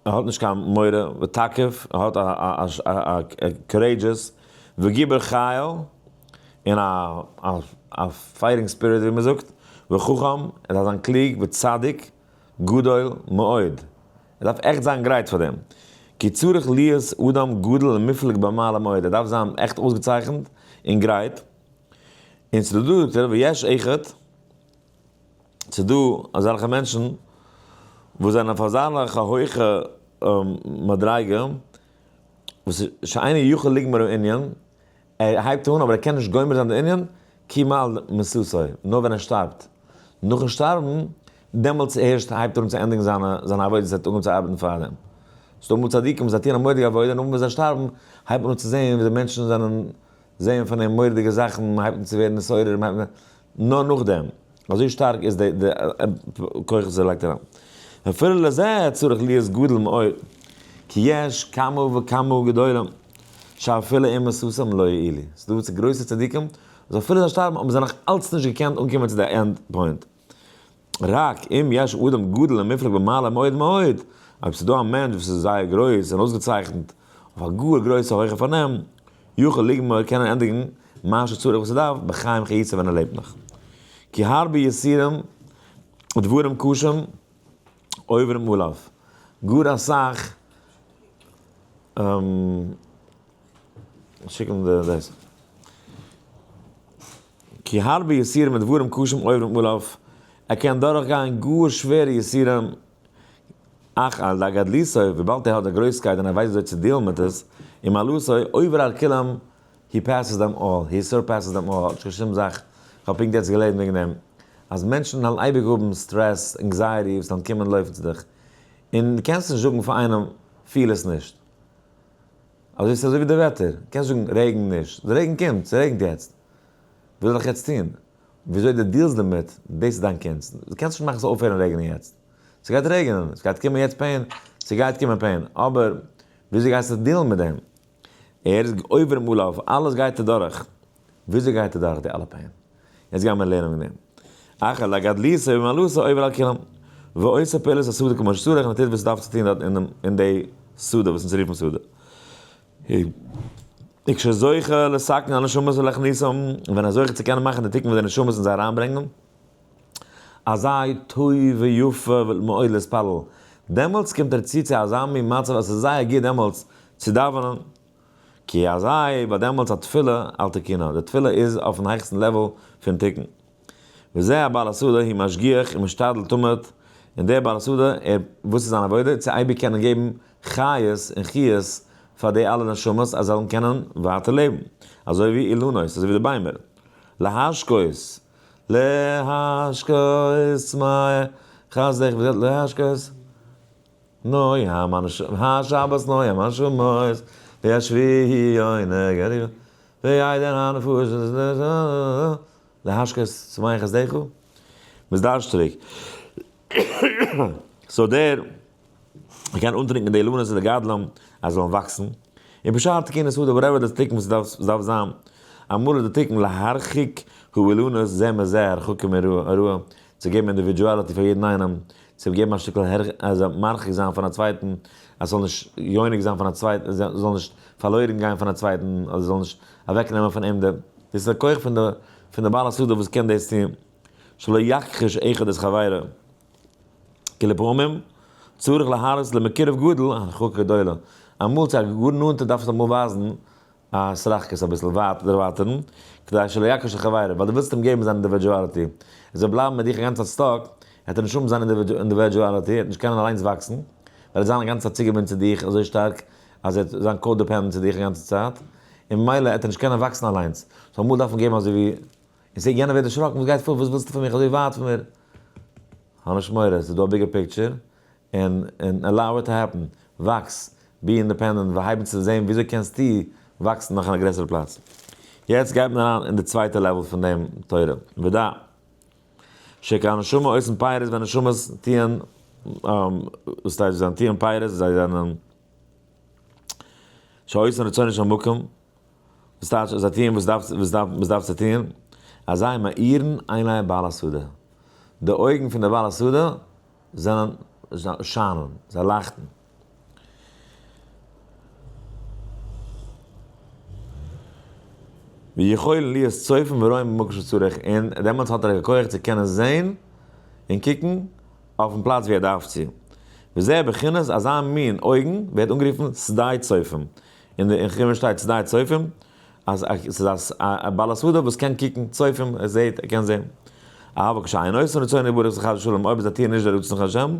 ער האט נישט קיין מורא ותקיף, ער האט א courageous וגיבור חיל, און א fighting spirit ווי מען זאגט, וחכם, ער דארף זיין קלוג וצדיק גדול מאוד, ער דארף עכט זיין גרייט פאר דעם, כי צריך להיות אדם גדול ומופלג במעלה מאוד, ער דארף זיין עכט אויסגעצייכנט און גרייט, און ס'דא דא זאגט ער ויש אחד. ס'איז דא אזעלכע מענטשן וואס זענען אויף אזעלכע הויכע מדריגה וואס שאינו יכול לגמור הענין, ער הייבט אן אבער ער קען נישט גומר זיין די ענין, כי מעל מיתתו, נאר ווען ער שטארבט. נאכן שטארבן, דעמאלטס ערשט הייבט ער אן צו ענדיגן זיינע זיינע עבודות, ער האט אנגעהויבן צו ארבעטן פארדעם. ס'איז דא אמאל צדיקים וואס זיי טוען א מורא'דיגע עבודה, נאכדעם ווען זיי שטארבן הייבט מען אן צו זען ווי די מענטשן זענען זעען פון אים מורא'דיגע זאכן, מען הייבט אן צו ווערן נתעורר, מען הייבט אן, נאר נאכדעם, אזוי שטארק איז די די כח וואס ער לייגט אריין. אפילו לזה צריך להיות גדול מאוד, כי יש כמה וכמה גדולים שאפילו עם מיתתם לא הועילו, ס'איז דא צו גרויסע צדיקים וואס אפילו זיי שטארבן האבן זיי נאך אלץ נישט געקענט אנקומען צו די end point. רק אם יש אדם גדול ומופלג במעלה מאוד מאוד, אויב ס'איז דא א מענטש וואס איז זייער גרויס און אויסגעצייכנט אויף א גאר גרויסע הויכע פארנעם, יכול לגמור קען ער ענדיגן מה שצריך וואס ער דארף בחיים חיותו ווען ער לעבט נאך. כי הרבה יסורים ודברים קשים עוברים עליו, גאר אסאך שיק אים די דאס. כי הרבה יסורים ודברים קשים עוברים עליו, ער קען דורכגיין גאר שווערע יסורים, אך על ידי גדלותו, וויבאלד ער האט די גרויסקייט און ער ווייסט וויאזוי צו deal ן מיט עס, ומעלתו, עובר על כולם, he passes them all, he surpasses them all, האט נישט קיין שום זאך, כ'האב פונקט יעצט געלערנט וועגן דעם, אז מענטשן וועלן אייביג האבן stress, anxiety, וואס וועלן קומען לויפן צו דיך, און דו קענסט נישט זאגן פאר איינעם, פיל עס נישט. אזוי ס'איז אזוי ווי די וועטער, קענסט זאגן רעגן נישט, די רעגן קומט, ס'רעגנט יעצט, וואס זאל איך יעצט טון? וויאזוי דו deal סט דערמיט, דאס איז דיין קונסט, דו קענסט נישט מאכן ס'זאל אויפהערן רעגענען יעצט, ס'גייט רעגענען, ס'גייט קומען יעצט pain, ס'גייט קומען pain, אבער וויאזוי גייסטו deal ן מיט דעם? ער איז עובר עליו, אלעס גייט ער דורך, וויאזוי גייט ער דורך די אלע pain? יעצט גייען מיר לערנען וועגן דעם. אך על גדלותו ומעלתו עובר על כולם, ועושה פעולת השדה כמו שצריך, און ער טוט וואס עס דארף צו טון דארט אין די שדה וואס אונז רופן שדה. וכשזוכה לתקן הנשמות ולהכניסם, און ווען ער זוכה צו קענען מאכן די תיקון פון די נשמות און זיי אריינברענגען, אזי טוב ויפה מאוד להתפלל, דעמאלטס קומט ער צו צו אזא מין מצב אז עס איז זייער גוט דעמאלטס צו דאווענען, כי אזי ווייל דעמאלטס התפילה על תיקונה, די תפילה איז אויפן העכסטן level פון תיקון. וזה הבעל השדה הוא משגיח ומשתדל תמיד, און דער בעל השדה, ער, וואס איז זיין עבודה? צו אייביג קענען געבן חיות און חיות פאר די אלע נשמות אז זיי זאלן קענען ווייטער לעבן, אזוי ווי אילנות, אזוי ווי די ביימער. להשקות, להשקות צמאי חסדך, להשקות. נועם השבת נועם הנשמות וישביעי עונג ויעדן הנפשות להשקות צמאי חסדך מ'איז דארשטריג so דער מ'קען אנטרינקען די אילנות און די גדלים אז זיי זאלן וואקסן און בשאר תיקוני שדה whatever די תיקון וואס דארף זיין אמאל איז די תיקון להרחיק האילנות זה מזה הרחקה מרעה צו געבן individuality פאר יעדן איינעם, צו געבן א שטיקל אז מרחיק זיין פון א צווייטן, אז ס'זאל נישט יונק זיין פון א צווייטן, זאל נישט פארלוירן גיין פון א צווייטן, אדער זאל נישט אוועקנעמען פון אים די, דאס איז די כח פון די פון די בעל השדה וואס קען דאס טון, שלא יכחיש אחד את חברו. כי לפעמים צריך להראות למקורב גדול הרחקה גדולה. אמאל צו א גאר נאנטע דארפסטו אמאל ווייזן א התרחקות אביסל ווייט דערווייטערן, כדי שלא יקשה חברו, ווייל דו ווילסט אים געבן זיין individuality. ער זאל בלייבן מיט דיך א גאנצע צייט stuck, העט ער נישט האבן זיין individuality, ער העט נישט קענען אליינס וואקסן, ווייל ער וועט זיין א גאנצע צייט צוגעבינדן צו דיך אזוי שטארק אז ער וועט זיין codependent צו דיך א גאנצע צייט, און ממילא העט ער נישט קענען וואקסן אליינס. so אמאל דארף מען געבן אזוי ווי, און ס'איז יענער ווערט דערשראקן, וואס גייט פאר, וואס ווילסטו פון מיך אזוי ווייט פון מיר? האב נישט מורא, ס'איז דא א bigger picture, און און allow it to happen, וואקס, be independent, והייב אן צו זען וויאזוי קענסטו וואקסן נאך אין א גרעסערע פלאץ. יעצט גייט מען אריין אין די צווייטע level פון דעם תורה, ודע שכשהנשמה עושין פירות ווען נשמות טוען, וואס טייטש זיי טוען פירות, זיי זענען שעושין רצונו של מקום, וואס טייטש אז זיי טוען וואס דארף וואס דארף וואס דארף צו טוען, אזי מאירין עיני בעל השדה, די אויגן פון די בעל השדה זענען שיינען, זיי לייכטן. ויכולין להיות צופים ורואים במקום שצריך, און דעמאלטס האט ער א כח צו קענען זען און קוקן אויפן פלאץ ווי ער דארף צו. וזה בחינת אזא מין אויגן ווערט אנגערופן שדה צופים, אין די אין חומש שטייט שדה צופים, אז ס'איז א בעל השדה וואס קען קוקן, צופים, ער זעט, ער קען זען. אבל כשאין עושין רצונו יתברך חס ושלום, אויב זיי טוען נישט די רצון השם,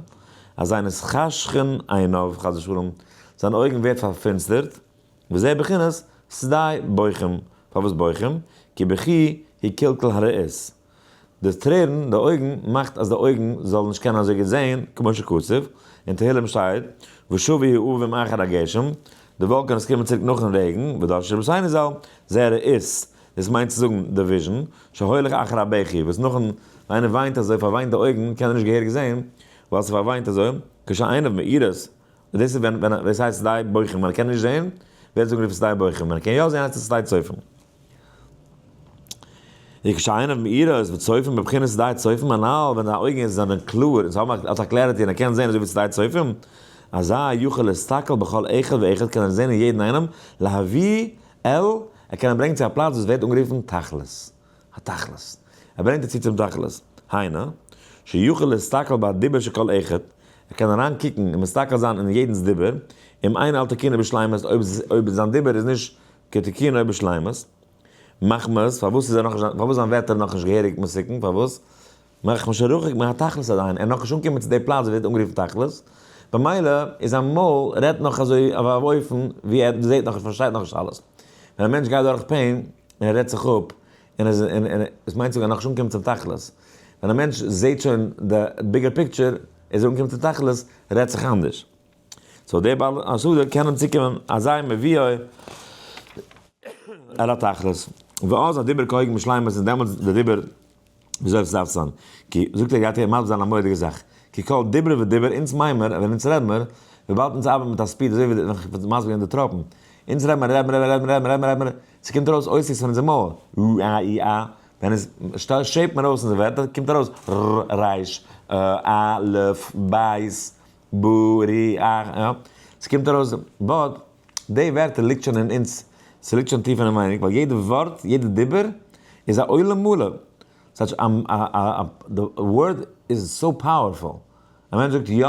אזי נתחשכין עיניו חס ושלום, זיינע אויגן ווערט פארפינסטערט, וזה בחינת שדה בוכים, פארוואס בוכים? כי בכי היא קלקול הראות. די טרערן, די אויגן, מאכט אז די אויגן זאלן נישט קענען אזוי גוט זען, כמו שכתוב, אין תהלים שטייט, ושבו העבים אחר הגשם, די וואלקענעס קומען צוריק נאכן רעגן, ודרשו רבותינו ז"ל, זה הראות, דאס מיינט צו זאגן די vision, שהולך אחר הבכי, וואס נאכן ווען איינער וויינט אזוי פארוויינט די אויגן, קען ער נישט געהעריג זען, ווייל ס'איז פארוויינט אזוי, כשעיניו מאירות, דאס איז ווען ווען דאס הייסט שדה בוכים, ווען ער קען נישט זען, ווערט עס אנגערופן שדה בוכים, ווען ער קען יא זען הייסט עס שדה צופים. וכשעיניו מאירות וצופים בבחינת שדה צופים הנ"ל, ווען זיינע אויגן זענען קלאר און זיי האבן א clarity און ער קען זען אזוי ווי שדה צופים, אזי יכול להסתכל בכל אחד ואחד קען ער זען אין יעדן איינעם, להביא אל, ער קען אים ברענגען צו א פלאץ וואס ווערט אנגערופן תכלית. התכלית. ער ברענגט עס צו צום תכלית. היינו, שיכול להסתכל בדיבור של כל אחד, ער קען אריין קוקן און מסתכל זיין אין יעדנס דיבור, אם אין על תקינו בשלימות, אויב אויב זיין דיבור איז נישט כתקינו בשלימות, מחמת, פארוואס איז ער נאכנישט, פארוואס זיין ווערטער איז נאכנישט געהעריג מתוקן, פארוואס? מחמת שרחוק מהתכלית עדיין, ער איז נאכנישט אנגעקומען צו די פלאץ וואס ווערט אנגערופן תכלית, במילא איז זיין מויל רעדט נאך אזוי אויף א אופן ווי ער זעט נאכנישט, פארשטייט נאכנישט אלעס. ווען א מענטש גייט דורך pain און ער רעדט זיך אפ, און ער איז, און און עס מיינט זאגן ער איז נאכנישט אנגעקומען צום תכלית. ווען א מענטש זעט שוין די bigger picture, איז ער אנגעקומען צום תכלית, רעדט זיך אנדערש. so דער בעל השדה קען אים צוקומען אזי מביאו אל התכלית. ואז הדיבור כהוגן בשלימות און דעמאלטס די דיבור וויאזוי עס דארף זיין. כי, זאגט ער גייט ער מסביר זיין א מורא'דיגע זאך. כי כל דיבור ודיבור אונז מיינמער ווען אונז רעד מיר, וויבאלד אונז ארבעט מיט א speed אזוי ווי איך וואלט מסביר געווען די טראפן. אונז רעד מיר רעד מיר רעד מיר רעד מיר רעד מיר רעד מיר, ס'קומט ארויס אותיות פון אונזער מויל, ר א אי א, ווען עס shape ט מען ארויס אונזער ווערטער קומט ארויס ר רייש א ל בית ב ר א יא, ס'קומט ארויס, but די ווערטער ליגט שוין אין אונז, ס'ליגט שוין טיף אינעווייניג, ווייל יעדע ווארט, יעדע דיבור, איז א עולם מלא, ס'טייטש א א א די word איז so powerful, א מענטש זאגט יא,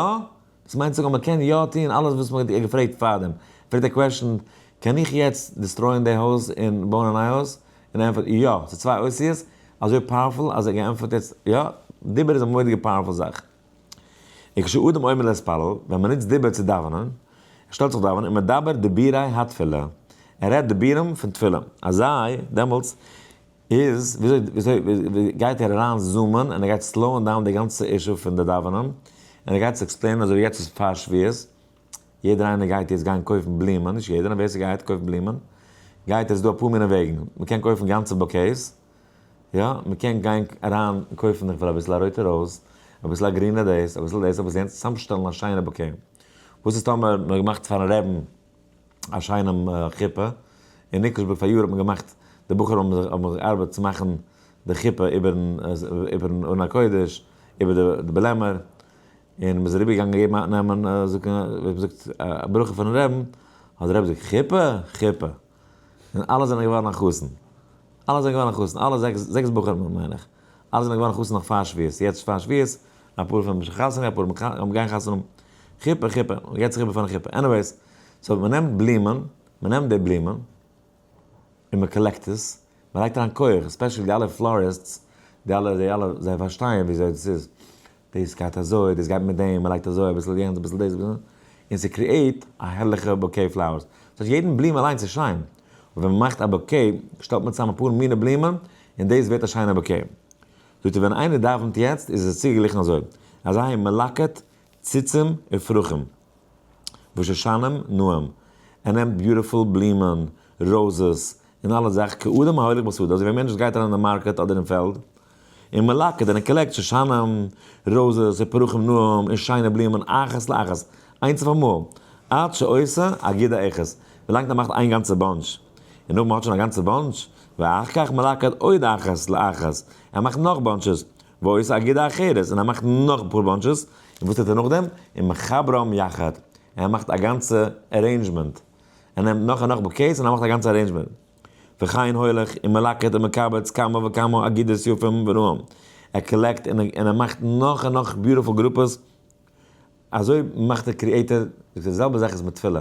דאס מיינט זאגן אז מ'קען יא טון אלעס וואס מ'האט געפרעגט פארדעם, פרעגט א question, קען איך יעצט destroy ען די הויז און בויען א נייע הויז? און ער ענטפערט יא, ס'איז צוויי אותיות, אזוי powerful אז ער געענטפערט יעצט יא, דיבור איז א מורא'דיגע powerful זאך. וכשאדם עומד להתפלל, ווען מען נוצט דיבור צו דאווענען, ער שטעלט זיך דאווענען, ומדבר דיבורי התפילה, ער רעדט דיבורים פון תפילה, אזי דעמאלטס איז, וויאזוי וויאזוי גייט ער אריין zoom ען און ער גייט slow ען down די גאנצע issue פון די דאווענען, און ער גייט עס explain ען אזוי ווי יעצט איז פאר שבועות, יעדער איינער גייט יעצט גיין קויפן בלומען, נישט יעדער, נאר ווער ס'גייט קויפן בלומען, גייט עס איז דא אפאר מיני וועגן, מ'קען קויפן גאנצע bouquets, יא, מ'קען גיין אריין קויפן איך וויל אביסל א רויטע rose, אביסל א גרינע דאס, אביסל דאס, אביסל יענץ, צוזאמשטעלן א שיינע bouquet. וואס איז טאמער מ'האט געמאכט פארן רעבן א שיינעם חופה, אין ניקלשבורג פאריאר האט מען געמאכט, די בחורים האבן זיך האבן געארבעט צו מאכן די חופה איבערן איבערן ארון הקודש, איבער די בלעמער, און מ'איז אריבערגעגאנגען געבן א נעמען זאגן ווי מ'זאגט א ברכה פארן רעבן, האט דער רבי געזאגט חופה? חופה! און אלע זענען געווארן א חתן. אלע זענען געווארן א חתן, אלע זעקס, זעקס בחורים מיין איך, אלע זענען געווארן חתן נאך פאר שבועות, יעצט פאר שבועות. אפאר פון האבן שוין חתונה, אפאר האבן גייען חתונה האבן. חופה, חופה, מען געבט זיך איבער פארן חופה. Anyways, so מען נעמט בלומען, מען נעמט די בלומען, און מען collect עס, מען לייגט אריין כח, especially די אלע florists, די אלע, די אלע, זיי פארשטייען וויאזוי דאס איז. דאס גייט אזוי, דאס גייט מיט דעם, מען לייגט אזוי, אביסל יענץ, אביסל דאס, אביסל, און ס' create א הערליכע bouquet flowers. ס'הייסט יעדן בלום אליינס איז שיין, אבער ווען מען מאכט א bouquet, שטעלט מען צוזאם אפאר מיני בלומען, און דאס ווערט א שיינע bouquet. זאגט ער ווען איינער דאווענט יעצט איז עס צוגעגליכן אזוי, אזי מלקט ציצים ופרחים ושושנים נאים, ער נעמט beautiful בלומען, roses, און אלע זאכן, כאדם ההולך בשדה, אזוי ווי א מענטש וואס גייט אריין אין די market אדער אין פעלד, און מלקט און ער collect שושנים, roses, ופרחים נאים, און שיינע בלומען, אחת לאחת, איינס אויף אמאל, עד שעושה אגודה אחת, ווילאנג ער מאכט איין גאנצע bunch, און נאך מען האט שוין א גאנצע bunch, ואחר כך מלקט עוד אחת לאחת, ער מאכט נאך bunches, ועושה אגודה אחרת, און ער מאכט נאך אפאר bunches, און וואס טוט ער נאכדעם? ומחברם יחד, ער מאכט א גאנצע arrangement, ער נעמט נאך און נאך bouquets און ער מאכט א גאנצע arrangement. וכן הולך ומלקט ומקבץ כמה וכמה אגודות יפים ונאים, ער collect און ער מאכט נאך און נאך beautiful גרופעס, אזוי מאכט דער creator, די זעלבע זאך איז מיט תפילה,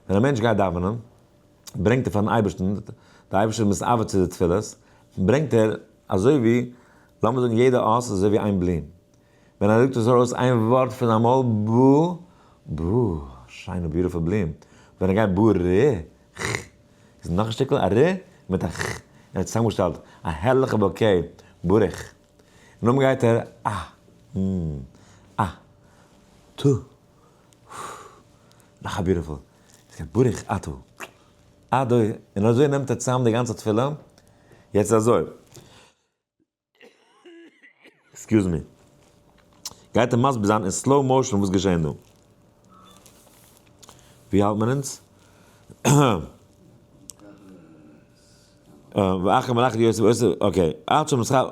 ווען א מענטש גייט דאווענען, ברענגט ער פארן אייבערשטן, דער אייבערשטער איז מתאווה צו די תפילות, ברענגט ער אזוי ווי, לאמיר זאגן יעדע אות איז אזוי ווי איין בלום, ווען ער זאגט עס ארויס איין ווארט פון זיין מויל, בו, בו, שיינע beautiful בלום, ווען ער גייט בו ר ח, איז נאך א שטיקל א ר מיט א ח, ער האט צוזאמגעשטעלט א הערליכע bouquet, ברוך, און נאכדעם גייט ער א, מ, א, ת, נאך א beautiful, עס גייט ברוך אתה, אדוי, און אזוי נעמט ער צוזאם די גאנצע תפילה, יעצט אזוי. Excuse me. גייט ער מסביר זיין אין slow motion וואס געשען דא. ווי האלט מען אונז? ואחר מלאכת יוסף עושה, okay, עד שמשחק,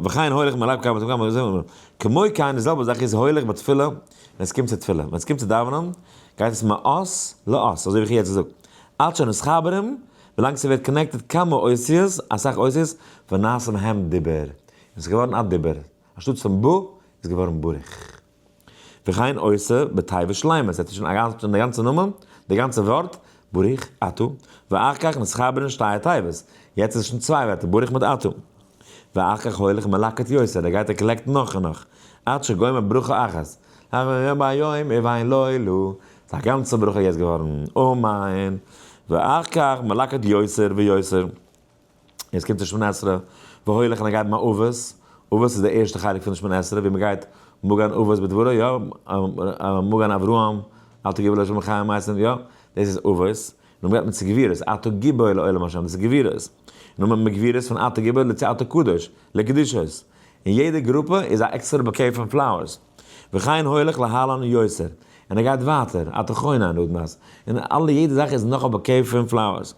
וכן הולך מלאך כמה וכמה, כמו כן די זעלבע זאך איז הולך בתפילה, ווען עס קומט צו תפילה, ווען עס קומט צו דאווענען, גייט עס מאות לאות, אזוי ווי איך האב יעצט געזאגט, עד שנתחברים, ווילאנג ס'ווערט connected כמה אותיות, אסאך אותיות, ונעשה מהם דיבור, און ס'איז געווארן א דיבור, אנשטאט פון ב איז געווארן ברוך. וכן עושה בתיבה שלימה, ס'האט שוין די גאנצע נאמען, די גאנצע ווארט, ברוך אתה, ואחר כך נתחברין שתי התיבות, יעצט איז שוין צוויי ווערטער, ברוך מיט אתה. ואחר כך הולך מלקט יותר, ער גייט ער collect נאך און נאך, עד שגומר ברכה אחת, ביום ובין לילה, ס'איז א גאנצע ברכה יעצט געווארן, אמן, ואחר כך מלקט יותר ויותר, יעצט קומט די שמונה עשרה, והולך און ער גייט מאבות, אבות איז די ערשטע חלק פון די שמונה עשרה, ווי מ'גייט מגן אבות בדברו, יא, מגן אברהם, אתה גיבור להשם חיים ומתים, יא, דאס איז אבות, נו מ'גייט מיט צו גבורות, אתה גיבור לעולם השם, דאס איז גבורות, נו מיט מגבורות פון אתה גיבור לצו אתה קדוש, לקדושות, און יעדע גרופע איז א עקסטערע bouquet פון flowers. וכן הולך להלן יותר, און ער גייט ווייטער, אתה חונן לאדם, און אלע יעדע זאך איז נאך א bouquet פון flowers.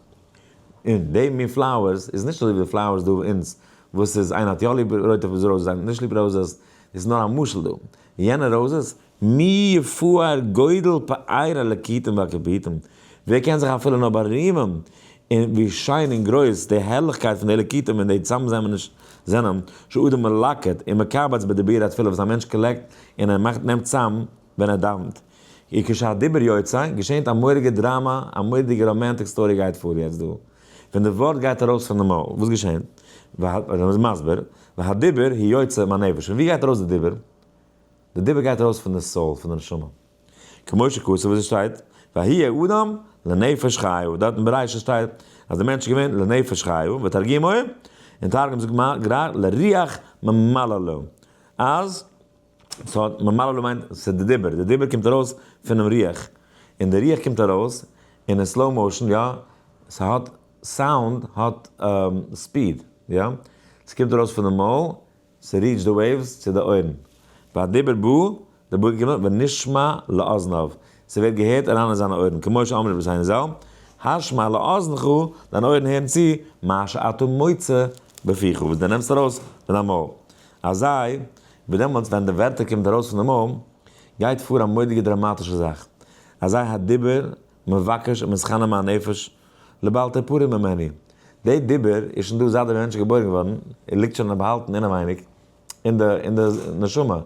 און די מין flowers איז נישט אזוי ווי די flowers דא ביי אונז, וואס איז איינער האט יא ליב רויטע roses איינער האט נישט ליב roses, דאס איז נאר א משל דא. יענע roses, מי יפאר גודל פאר הלקיטים והקיפוטים, ווער קען זיך אפילו נאר בארימען אין ווי שיין און גרויס די הערליכקייט פון די לקיטים און די צאמזעמעניש זענען, שאדם מלקט און מקבץ בדיבור התפילה וואס א מענטש collect און ער מאכט נעמט צאם ווען ער דאווענט. וכשהדיבור יוצא, געשענט א מורא'דיגע דראמא, א מורא'דיגע romantic story גייט פאר יעצט דא. ווען די ווארט גייט ארויס פון די מויל, וואס געשענט? ווען מ'איז מסביר, והדיבור הוא יוצא מהנפש, פון ווי גייט ארויס די דיבור? די דיבור גייט ארויס פון די soul, פון די נשמה. כמו שכתוב וואס עס שטייט, ויהי האדם לנפש חיה, דארט אין בראשית שטייט אז די מענטש איז געווען לנפש חיה, ותרגומו, אין תרגום זאגט מען גראד לרוח ממללא, אז ס'האט ממללא מיינט ס'איז די דיבור, די דיבור קומט ארויס פונעם רוח, און די רוח קומט ארויס אין slow motion, יא, ס'האט סאונד האט speed, יא, ס'קומט ארויס פונעם מויל, ס' reach די waves צו די אויערן. והדיבור בא, די בור געקומען, ונשמע לאזניו, ס'ווערט געהערט אריין אין זיינע אויערן, כמו שאמרו רבותינו ז"ל, השמע לאזנך, דיינע אויערן הערן צו, מה שאתה מוצא בפיך, וואס דו נעמסט ארויס פון דיין מויל. אזי, ווי דעמאלטס ווען די ווערטער קומט ארויס פון די מויל, גייט פאר א מורא'דיגע דראמאטישע זאך. אזי הדיבור מבקש ומתחנן מהנפש, לבל תפרד ממנו. די דיבור איז שוין דא זייט דער מענטש איז געבוירן געווארן, ער ליגט שוין באהאלטן אינעווייניג אין די אין די נשמה.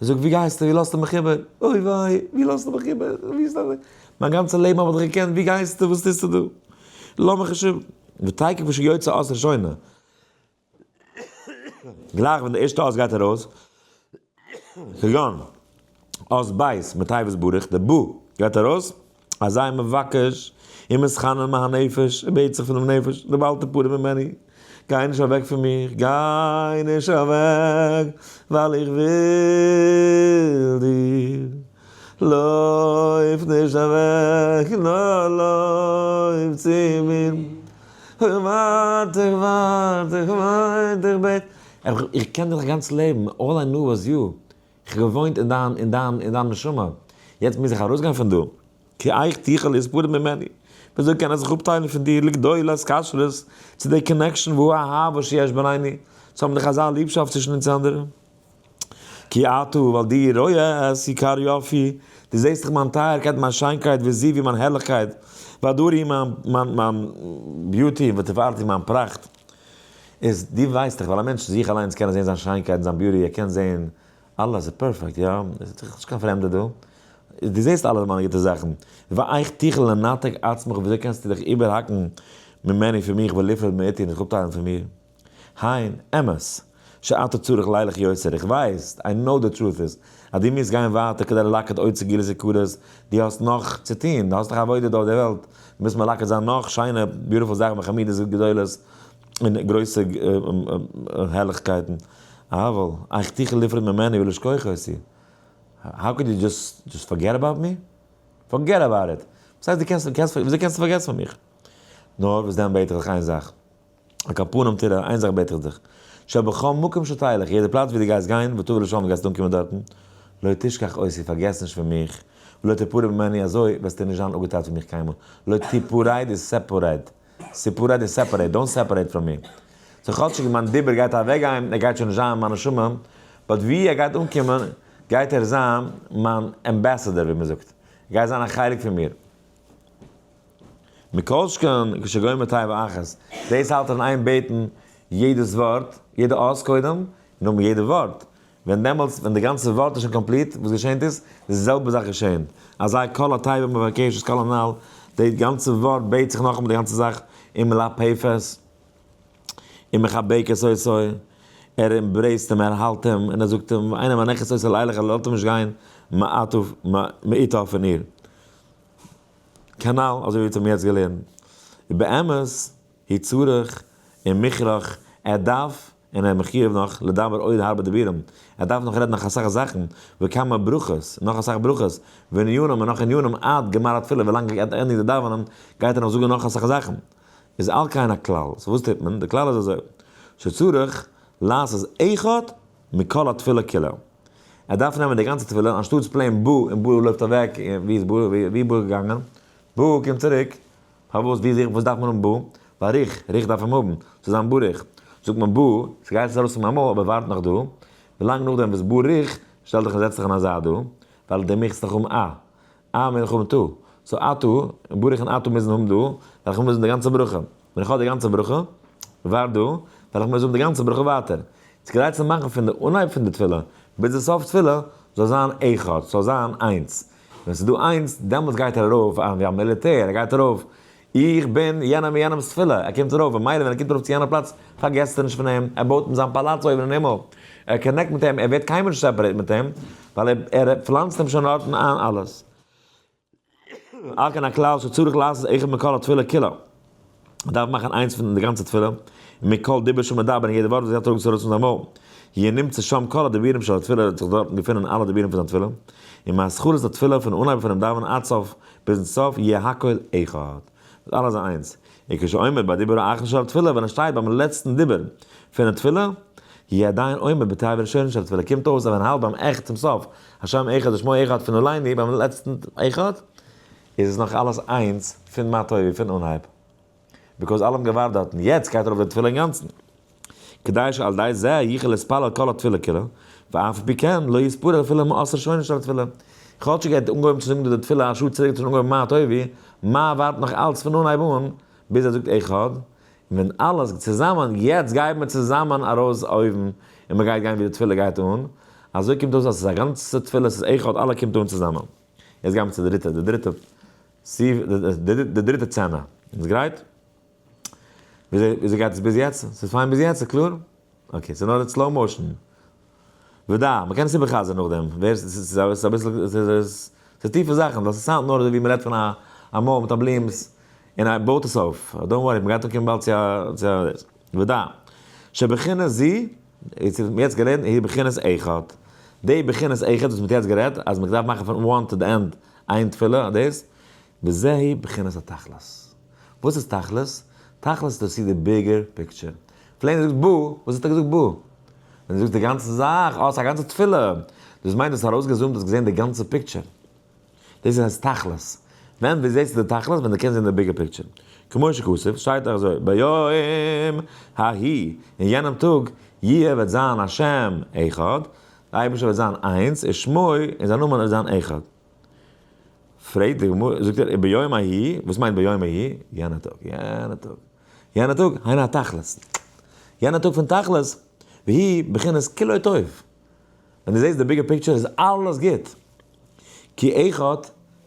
ער זאגט, ווי גייסטו? ווי לאזטו מיך איבער? אוי וויי, ווי לאזטו מיך איבער? ווי איז דיין. מיין גאנצע לעבן האב איך דיך געקענט, ווי גייסטו? וואס טוסטו דא? לאז מיך נישט איבער. ותיכף כשיוצא אות ראשונה. גלייך ווען די ערשטע אות גייט ארויס, כגון אות בית מתיבת ברוך, די ב גייט ארויס, אזי מבקש ומתחנן מהנפש, ער בעט זיך פונעם נפש, דו בל תפרד ממני, גיי נישט אוועק פון מיר, גיי נישט אוועק, ווייל איך וויל דיר, לויף נישט אוועק, נאר לויף צו מיר. איך ווארט, איך ווארט, איך ווארט, איך בעט. איך קען דיך גאנץ לעבן, all I knew was you. איך האב געוואוינט אין דיין, אין דיין, אין דיין נשמה. יעצט מוז איך ארויסגיין פון דא. כי איך תוכל להתפרד ממני. וויאזוי קען איך זיך אפטיילן פון דיר, לגדולת התקשרות, צו די connection והאהבה שיש בינינו, צו האבן דיך אזא ליבשאפט צווישן אונז אנדערע. כי אתה, ווייל דו, רואה את יקר יופי, דו זעסט דאך מיין טייערקייט, מיין שיינקייט, וזיוי, מיין הערליכקייט, והדרי, מיין, מיין, מיין beauty, ותפארתי, מיין פראכט. איז, דו ווייסט דאך, ווייל א מענטש זיך אליינס קען ער זען זיין שיינקייט און זיין beauty, ער קען זען אלעס איז perfect, יא? עס איז דאך נישט קיין פרעמדע דא. דו זעסט אלע מיינע גוטע זאכן. ואיך תוכל לנתק עצמך, וויאזוי קענסטו דיך איבערהאקן ממני פון מיך וליפרד מאתי און זיך אפטיילן פון מיר? הן, אמת, שאתה צריך לילך יותר, איך ווייס, I know the truth is, אז דו מוזט גיין ווייטער כדי ללקט עוד סגולות יקרות, דו האסט נאך צו טון, דו האסט נאך עבודה דא אויף דער וועלט, דו מוזט מלקט זיין נאך שיינע beautiful זאכן וחמידות גדולות און גרויסע הערליכקייטן, אבל, איך תוכל ליפרד ממני ולשכוח אותי? How could you just just forget about me? Forget about it! וואס הייסט דו קענסט, וויאזוי קענסטו פארגעסן פון מיך? נאר וואס דען בעט איך דיך איין זאך. על כל פנים תראה, איין זאך בעט איך דיך, שבכל מקום שתלך, יעדע פלאץ ווי דו גייסט גיין, ותבוא לשם דו גייסט אנקומען דארטן, לא תשכח אותי, פארגעס נישט פון מיך, ולא תפרד ממני, אזוי וועסטו נישט זיין אפגעטיילט פון מיך קיינמאל, לא תפרד איז separate, separate איז separate, don't separate from me. So כאטשיג מיין דיבור גייט אוועקגיין, ער גייט שוין נישט זיין מיין נשמה, but ווי ער גייט אנקומען, גייט ער זיין מיין ambassador ווי מען זאגט, ער גייט זיין א חלק פון מיר. מכל שכן כשגומר תיבה אחת, דאס האלט ער אין איין בעטן יעדעס ווארט, יעדע אות קודם, און נאכדעם יעדע ווארט, ווען דעמאלטס ווען די גאנצע ווארט איז שוין complete, וואס געשענט איז, די זעלבע זאך געשענט, אזי כל התיבה מבקשת כל הנ"ל, די גאנצע ווארט בעט זיך נאכאמאל די גאנצע זאך, ומלפפת, ומחבקת אותו, ער embrace ט אים, ער האלט אים, און ער זאגט אים, ואינה מנחת אותו לילך, ער לאזט אים נישט גיין, מאיתה פון איר. כנ"ל, אזוי ווי אונז האבן יעצט געלערנט, ובאמת הוא צריך און מוכרח, ער דארף און ער איז מחיוב נאך לדבר עוד הרבה דיבורים, ער דארף נאך רעדן נאך אסאך זאכן, וכמה ברכות, נאך אסאך ברכות, וענינים און נאך ענינים עד גמר התפילה, ווילאנג ער גייט ענדיגן די דאווענען גייט ער נאך זאגן נאך אסאך זאכן. איז על כן הכלל, so וואס טוט מען? די כלל איז אזוי, שצריך לעשות אחד מכל התפילה כולה. ער דארף נעמען די גאנצע תפילה, אנשטאטס plain בו, און בו לויפט אוועק, ווי איז בו? ווי איז בו געגאנגען? בו קומט צוריק, פארוואס? ווי וואס דארף מען האבן בו? ווייל רוח, רוח דארף אים האבן, צו זיין ברוך. זאגט מען בו, ס'גייט עס ארויס פון מיין מויל, אבער ווארט נאך דא, ווילאנג נאכדעם וואס ברוך, שטעל דיך און זעץ דיך אין א זייט דא, ווייל דו מוזט נאך האבן א, א מוז איך האבן תא, so אתה, ברוך און אתה מוזן האבן דא, ווייל איך מוז האבן די גאנצע ברכה. ווען איך האב די גאנצע ברכה, ווארט דא, וועל איך מוזן האבן די גאנצע ברכה ווייטער. ס'איז כדאי צו מאכן פון די אנהייב פון די תפילה ביז די סוף תפילה זאל זיין אחד, ס'זאל זיין איינס. ווען ס'איז דא איינס, דעמאלטס גייט ער ארויף ווי א מיליטער, ער גייט ארויף, איך בין יענעם און יענעמ'ס תפילה, ער קומט ארויף, ממילא ווען ער קומט ארויף צו יענע פלאץ, פארגעסט ער נישט פון אים, ער בויט אים זיין פאלאץ אויבן אין הימל, ער connect מיט אים, ער ווערט קיינמאל נישט separate מיט אים, ווייל ער פלאנצט אים שוין דארטן איין אלעס. על כן הכלל שצריך לעשות אחד מכל התפילה כולה, מען דארף מאכן איינס פון די גאנצע תפילה, ומכל דיבור שמדבר, און יעדע ווארט וואס ער טראגט ארויס פון זיין מויל, יהיה נמצא שם כל הדיבורים של התפילה, וועט זיך דארטן געפינען אלע דיבורים פון זיין תפילה, ומהתחלת התפילה, פון אנהייב פונעם דאווענען עד סוף, ביזן סוף, יהיה הכל אחד, וועט אלעס זיין איינס. וכשעומד בדיבור האחרון של התפילה, ווען ער שטייט ביים לעצטן דיבור פונעם תפילה, יהיה עדיין עומד בתיבה ראשונה של התפילה, קומט אויס אז ווען ער האלט ביים עכט צום סוף, השם אחד ושמו אחד פון עלינו, ביים לעצטן אחד, איז עס נאך אלעס איינס פון מה טובו פון אנהייב. because אלע האבן געווארט דארטן, יעצט גייט ארויף די תפילה אינגאנצן. כדי שעל ידי זה יוכל להתפלל כל התפילה כולה, ואף על פי כן לא יתפרד אפילו מאות ראשונה של התפילה. כאטשיג ער האט אנגעהויבן צו זאגן די תפילה א שעה צוריק האט ער שוין אנגעהויבן מה טובו, מה ווארט נאך אלץ פון אנהייב אן ביז ער זאגט אחד, און ווען אלעס צוזאמען, יעצט גייט מען צוזאמען ארויס אויבן און מען גייט גיין ווי די תפילה גייט אן. אזוי קומט אויס אז ס'איז א גאנצע תפילה, ס'איז אחד, אלע קומט אן צוזאמען. יעצט גיימיר צו די דריטע, די דריטע סעיף, די דריטע סצענע. איז גרייט? וויאזוי גייט עס ביז יעצט? ס'איז פיין ביז יעצט? ס'איז קלאר? okay, ס'איז נאר אין slow motion. ודע, מ'קען עס איבערחזר'ן נאכדעם. ווער ס'איז אביסל, ס'איז טיפע זאכן, ווייל ס' sound ט נאר אזוי ווי מ'רעדט פון א מויל מיט א בלימס, און ער בויט עס אויף. don't worry, מ'גייט אנקומען באלד צו א דאס. ודע, שבחינה זו, יעצט האט מען יעצט געלערנט, היא בחינת אחד. די בחינת אחד וואס מ'האט יעצט גערעדט, אז מ'דארף מאכן פון one to the end איין תפילה, דאס, וזהי בחינת התכלית. וואס איז תכלית? תכלית איז to see the bigger picture. plain זאגט בו, וואס האט ער געזאגט בו? ווען דו זאגסט די גאנצע זאך, אה, ס'איז א גאנצע תפילה. דאס מיינט דו האסט ארויסגע zoom ט, האסט געזען די גאנצע picture. דאס הייסט תכלית. ווען ווי זעסטו די תכלית? ווען דו קענסט זען די bigger picture. כמו שכתוב, שטייט דאך אזוי, ביום ההיא, אין יענעם טאג, יהיה וועט זיין השם אחד, די אייבערשטער וועט זיין איינס, ושמו, און זיין נאמען וועט זיין אחד. פרעגט די גמרא, זאגט ער, וביום ההיא, וואס מיינט ביום ההיא? יענע טאג, יענע טאג, יענע טאג, היינו התכלית. יענע טאג פון תכלית, והיא בחינת כולו טוב. ווען דו זעסט די bigger picture איז אלעס גוט. כי אחד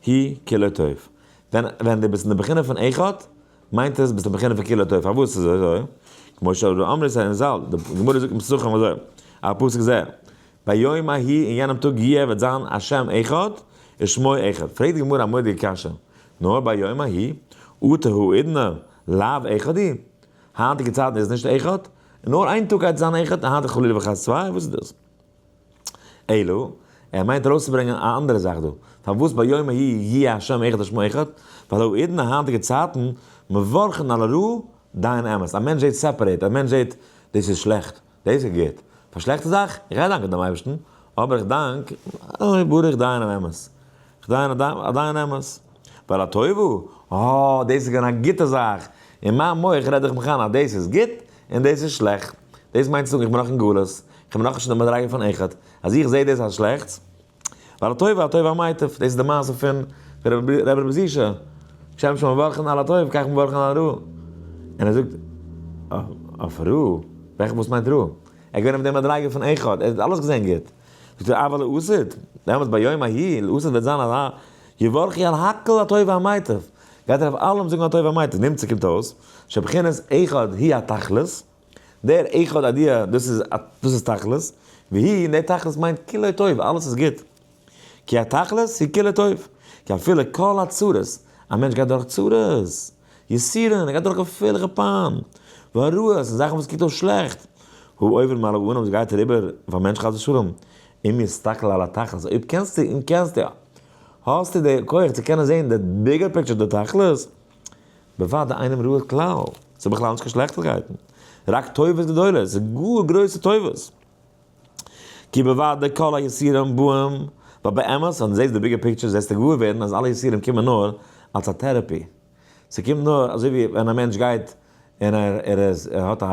היא כולו טוב. ווען ווען דו ביסט אין די בחינה פון אחד, מיינט עס ביסט אין בחינה פון כולו טוב. פארוואס איז אזוי? כמו שאמרו זיי אין ז"ל, די גמרא זאגט אין פסחים אזוי, א פסוק זה, ביום ההיא אין יענעם טאג יהיה וועט זיין השם אחד ושמו אחד. פרעגט די גמרא א מורא'דיגע קשיא, נאר ביום ההיא, אטו האידנא לאו אחד הוא? היינטיגע צייטן איז נישט אחד? נאר איין טאג גייט זיין אחד, היינט איז חלילה וחס צוויי, וואס איז דאס? אלא, ער מיינט ארויסצוברענגען א אנדערע זאך דא, פארוואס ביום ההיא יהיה השם אחד ושמו אחד, ווייל האידנא היינטיגע צייטן מברכין על הרעה דיין אמת, א מענטש זעט separate, א מענטש זעט דאס איז שלעכט, דאס איז גוט. פאר שלעכטע זאך, איך גיי דאנקען דעם אייבערשטן, אבער איך דאנק, אוי ברוך דיין האמת. איך דאנק א דיין אמת. ועל הטובה, אה, דאס איז געווען א גוטע זאך. אין מיין מח רעד איך מיך איין אז דאס איז גוט און דאס איז שלעכט. דאס מיינט צו זאגן איך בין נאך אין גלות, איך בין נאכנישט אין די מדריגה פון אחד. אז איך זע דאס אלס שלעכטס, ועל הטובה הטוב והמיטיב, דאס איז די מעשה פון רבי רבי זישא, כשם שמברכין על הטוב כך מברכין על הרעה, און ער זאגט אויף רעה, וועלכע וואס מיינט רעה? ער איז געווען אויף די מדריגה פון אחד, ער האט אלעס געזען גוט, זאגט ער אבל לעתיד, דעמאלטס ביום ההיא, לעתיד וועט זיין אזא יברכו על הכל הטוב והמיטיב, גייט ער אויף אלעם זאגן הטוב והמיטיב, נמצא קומט אויס, שבחינת אחד היא התכלית, דער אחד idea, דאס איז דאס איז תכלית, והיא, און דער תכלית מיינט כולו טוב, אלעס איז גוט. כי התכלית היא כולו טוב. כי אפילו כל הצרות, א מענטש גייט דורך צרות, יסורים, ער גייט דורך געפערליכע פיין, והרעות, און זאכן וואס קוקט אויס שלעכט, הוא עובר מעל האדם, וואס גייט אריבער אויף א מענטש חס ושלום, אם יסתכל על התכלית, אויב קענסטו, און קענסטו, האסטו די כח צו קענען זען די bigger picture, די תכלית, בוודאי אינם רעות כלל, ס'איז בכלל נישט קיין שלעכטיגקייטן, רק טובות גדולות, ס'איז גאר גרויסע טובות. כי בוודאי כל היסורים באים, ווייל באמת ווען דו זעסט די bigger picture זעסטו געוואר ווערן אז אלע יסורים קומען נאר אלס א therapy. ס'קומט נאר אזוי ווי ווען א מענטש גייט און ער ער איז ער האט א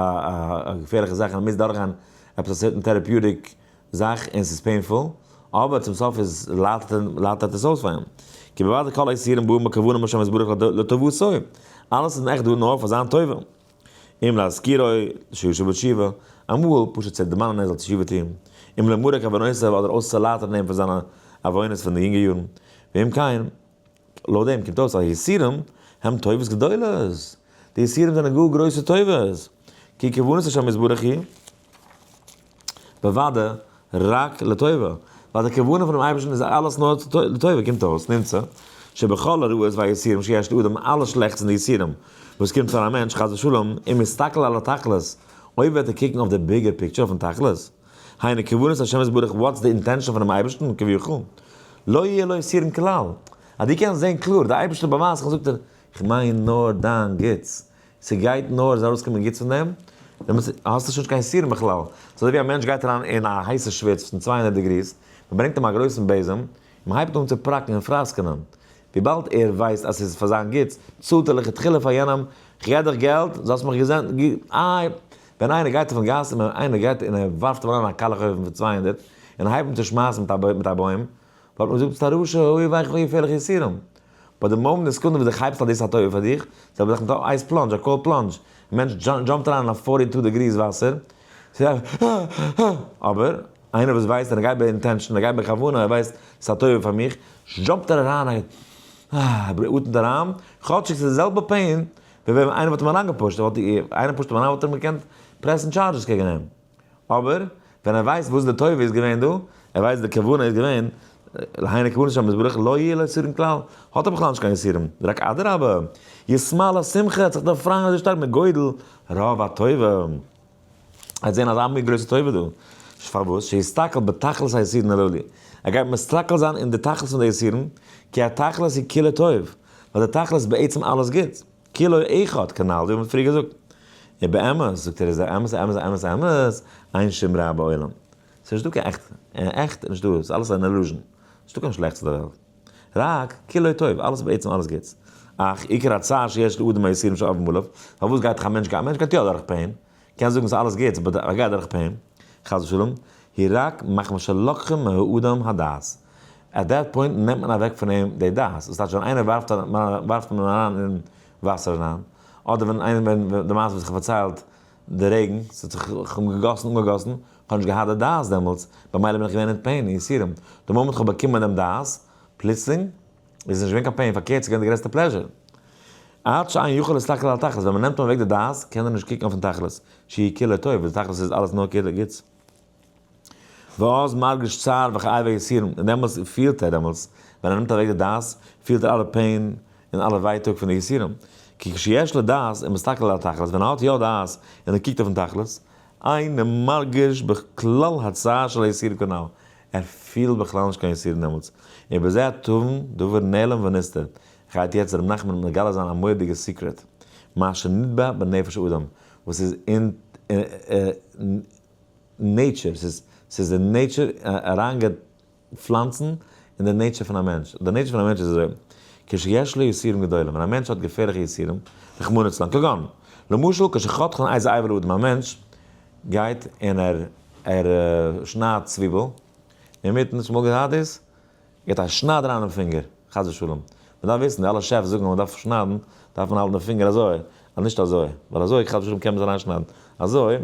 א געפערליכע זאך און ער מוז דורכגיין עפעס א certain therapeutic זאך און ס'איז painful, אבער צום סוף איז לייטערט עס אויס פאר אים. כי בוודאי כל היסורים באים בכוונה מהשם יתברך לטובתו, אלעס איז עכט דא נאר פאר זיין טובה. אם להזכירו שישוב בתשובה, אמאל פשוט צו דערמאנען ער זאל תשובה טון, אם למרק עוונותיו אדער אויסצולייטערן אים פון זיינע עוונות פון די יונגע יארן, ואם כן, לויט דעם קומט אויס אז יסורים הם טובות גדולות, די יסורים זענען גאר גרויסע טובות, כי כוונת השם יתברך היא, בוודאי רק לטובה, ווייל די כוונה פונעם אייבערשטן איז אלעס נאר לטובה, קומט אויס, נמצא, שבכל הרעות והיסורים שיש לאדם, אלע שלעכטס און די יסורים וואס קומט פאר א מענטש חס ושלום, אם יסתכל על התכלית, אויב וועט ער קוקן אויף די bigger picture אויפן תכלית, היינו כוונת השם יתברך what's די intention פונעם אייבערשטן כביכול, לא יהיה לו יסורים כלל, אז דו קענסט זען קלאר די אייבערשטער באווייזט זיך זאגט ער, כ'מיין נאר דיין גוטס, ס'גייט נאר איז ארויסקומען גוטס פון דעם, דעמאלטס האסטו שוין נישט קיין יסורים בכלל. ס'איז אזוי ווי א מענטש גייט אריין אין א הייסע שוויץ פון 200 degrees, מ'ברענגט אים א גרויסן בעזעם, און מ'הייבט אן צו פראקן און פראסקענען. וויבאלד ער ווייסט אז ס'איז פאר זיין גוטס, צאלט ער לכתחילה פאר יענעם, כ'געב דיך געלט, זאלסט מיך געזען, איי, ווען איינער גייט אויפן גאס און איינער גייט און ער ווארפט אים אריין א קאלעך אויוון פון 200, און הייבט אן צו שמייסן מיט א בוים, וואלט מען געזאגט ביסט א רשע, אוי וויי כ'וויל געפערליכע יסורים. ביי די moment די סעקונדע וואס דו הייבסט אן דאס איז א טובה פאר דיך, זעלבע זאך מיט א ice plunge, א cold plunge, א מענטש jump ט אריין אין א forty-two degrees וואסער, ס'איז א אבער. איינער וואס ווייסט אז ער גייט ביי intention, ער גייט בכוונה, ער ווייסט ס'איז א טובה פאר מיך, jump ט ער אריין, ער ער אטעמט אריין, כאטשיג ס'איז די זעלבע pain ווי ווען איינער וואלט אים אריינגע push ט, וואלט איינער push ט אים אריין וואלט ער אים געקענט press ן charges קעגן אים. אבער ווען ער ווייסט וואס די טובה איז געווען דא, ער ווייסט די כוונה איז געווען, להיינו כוונת השם יתברך לא יהיה לו יסורים כלל, האט ער בכלל נישט קיין יסורים, רק אדרבה, יתמלא שמחה, ער האט זיך דערפרייען אזוי שטארק מגודל רוב הטובה. ער האט זען אזא מין גרויסע טובה דא, פארוואס? שיסתכל בתכלית היסורין הללו, ער גייט מסתכל זיין אין די תכלית פון די יסורים, כי התכלית היא כולו טוב, ווייל די תכלית איז בעצם אלעס גוט. כולו אחד כנל, ווי מ'האט פריער געזאגט. און באמת, זאגט ער, איז דער אמת, אמת, אמת, אמת, אין שום רע בעולם. ס'איז נישטא קיין עכט, עכט איז נישטא, ס'איז אלעס אן illusion. נישטא קיין שלעכטס אין דער וועלט. רק כולו טוב, אלעס בעצם אלעס גוטס. אך עיקר הצער שיש לאדם היסורים שעוברים עליו, פארוואס גייט דאך א מענטש, א מענטש גייט יא דורך pain, קענסט זאגן ס'איז אלעס גוטס, but ער גייט דורך pain, חס ושלום, היא רק מחמת שלקחו מהאדם הדעת. at that point נעמט מען אוועק פון אים די דעת, דאס טייטש ווען איינער ווארפט ווארפט מען אריין אין וואסער אריין, אדער ווען איינער ווען די מעשה וואס איך האב פארציילט, די רעגן, ס'האט זיך געגאסן אנגעגאסן, כ'האב נישט געהאט די דעת דעמאלטס, במילא בין איך געווען אין pain און יסורים, די מאמענט כ'האב באקומען דעם דעת, פלוצלינג איז נישט געווען קיין pain, פארקערט ס'איז געווען די גרעסטע pleasure. עד שאין יכול להסתכל על התכלית, ווען מ'נעמט אים אוועק די דעת, קען ער נישט קוקן אויפן תכלית, שיהי' כולו טוב, די תכלית איז אלעס נאר כולו גוטס. ואז מרגיש צער וכאב היסורים, און דעמאלטס פילט ער דעמאלטס, ווען ער נעמט אוועק די דעת, פילט ער אלע pain און אלע ווייטאג פון די יסורים. כי כשיש לו דעת ומסתכל על התכלית, ווען ער האט יא דעת און ער קוקט אויפן תכלית, אינו מרגיש בכלל הצער של היסורים כנל, ער פילט בכלל נישט קיין יסורים דעמאלטס. ובזה תבן דבר נעלם ונסתר, גייט יעצט ר' נחמן מגלה זיין א מורא'דיגע secret, מה שנטבע בנפש האדם, וואס איז אין nature, ס'איז ס'איז די nature אריינגעפלאנצן אין די nature פון א מענטש, די nature פון א מענטש איז אזוי, כשיש לו יסורים גדולים, ווען א מענטש האט געפערליכע יסורים, רחמנא לצלן, כגון, למשל כשחותכין איזה אבר לאדם, א מענטש גייט און ער ער שניידט צוויבל, אינמיטן, שוין אמאל געהאט דאס? געט א שנייד אריין אין פינגער, חס ושלום. מען דארף וויסן, די אלע chefs זאגן אז מען דארף שניידן, דארף מען האלטן די פינגער אזוי, אז נישט אזוי, ווייל אזוי חס ושלום קען מען עס אריינשניידן, אזוי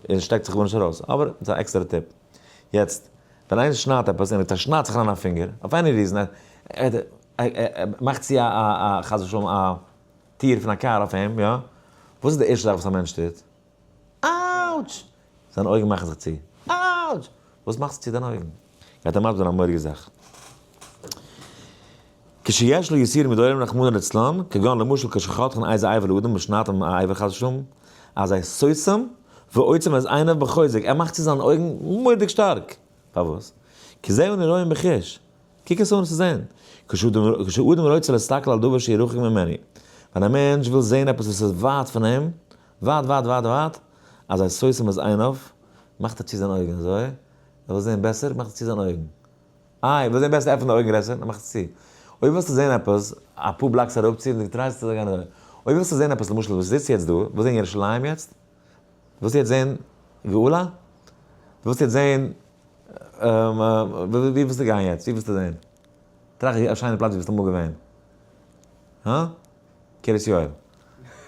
און שטעקט זיך גארנישט ארויס, אבער ס'איז א עקסטערע tip. יעצט, ווען איינער שניידט עפעס און ער שניידט זיך אריין א פינגער, אויף any reason, ער מאכט צו א א חס ושלום א טיר פון א קאר אויף אים, יא? וואס איז די ערשטע זאך וואס א מענטש טוט? אאוטש! זיינע אויגן מאכן זיך צו. אאוטש! וואס מאכסטו צו דיינע אויגן? גייט ער מסביר זיין א מורא'דיגע זאך. כשיש לו יסורים גדולים רחמנא לצלן, כגון למשל כשחותכין איזה אבר לאדם מ'שניידט אים א אבר חס ושלום, אזי סותם ועוצם את עיניו בחוזק, ער מאכט צו זיינע אויגן מורא'דיג שטארק. פארוואס? כי זהו אנו רואים בחוש. קוק עס אן צו זען. כשאדם רוצה להסתכל על דבר שהוא רחוק ממנו. ווען א מענטש וויל זען עפעס וואס איז ווייט פון אים, ווייט ווייט ווייט ווייט, אזי סותם את עיניו, מאכט ער צו זיין אויגן אזוי, ער וויל זען בעסער, מאכט ער צו זיין אויגן. איי, ער וויל זען בעסער, עפנט די אויגן גרעסער, און מאכט עס צו. אויב ווילסטו זען עפעס, אפאר blocks אראפצו, און דו טרייסט צו גיין אזוי. אויב ווילסטו זען עפעס, למשל וואס זיצט יעצט דא, ווילסט זען ירושלים יעצט? ווילסט יעצט זען גאולה? ווילסט יעצט זען, ווי ווילסטו גיין יעצט? ווי ווילסטו זען? טראכט א שיינע פלאץ ווי ביסט אמאל געווען. הא? קרית יואל.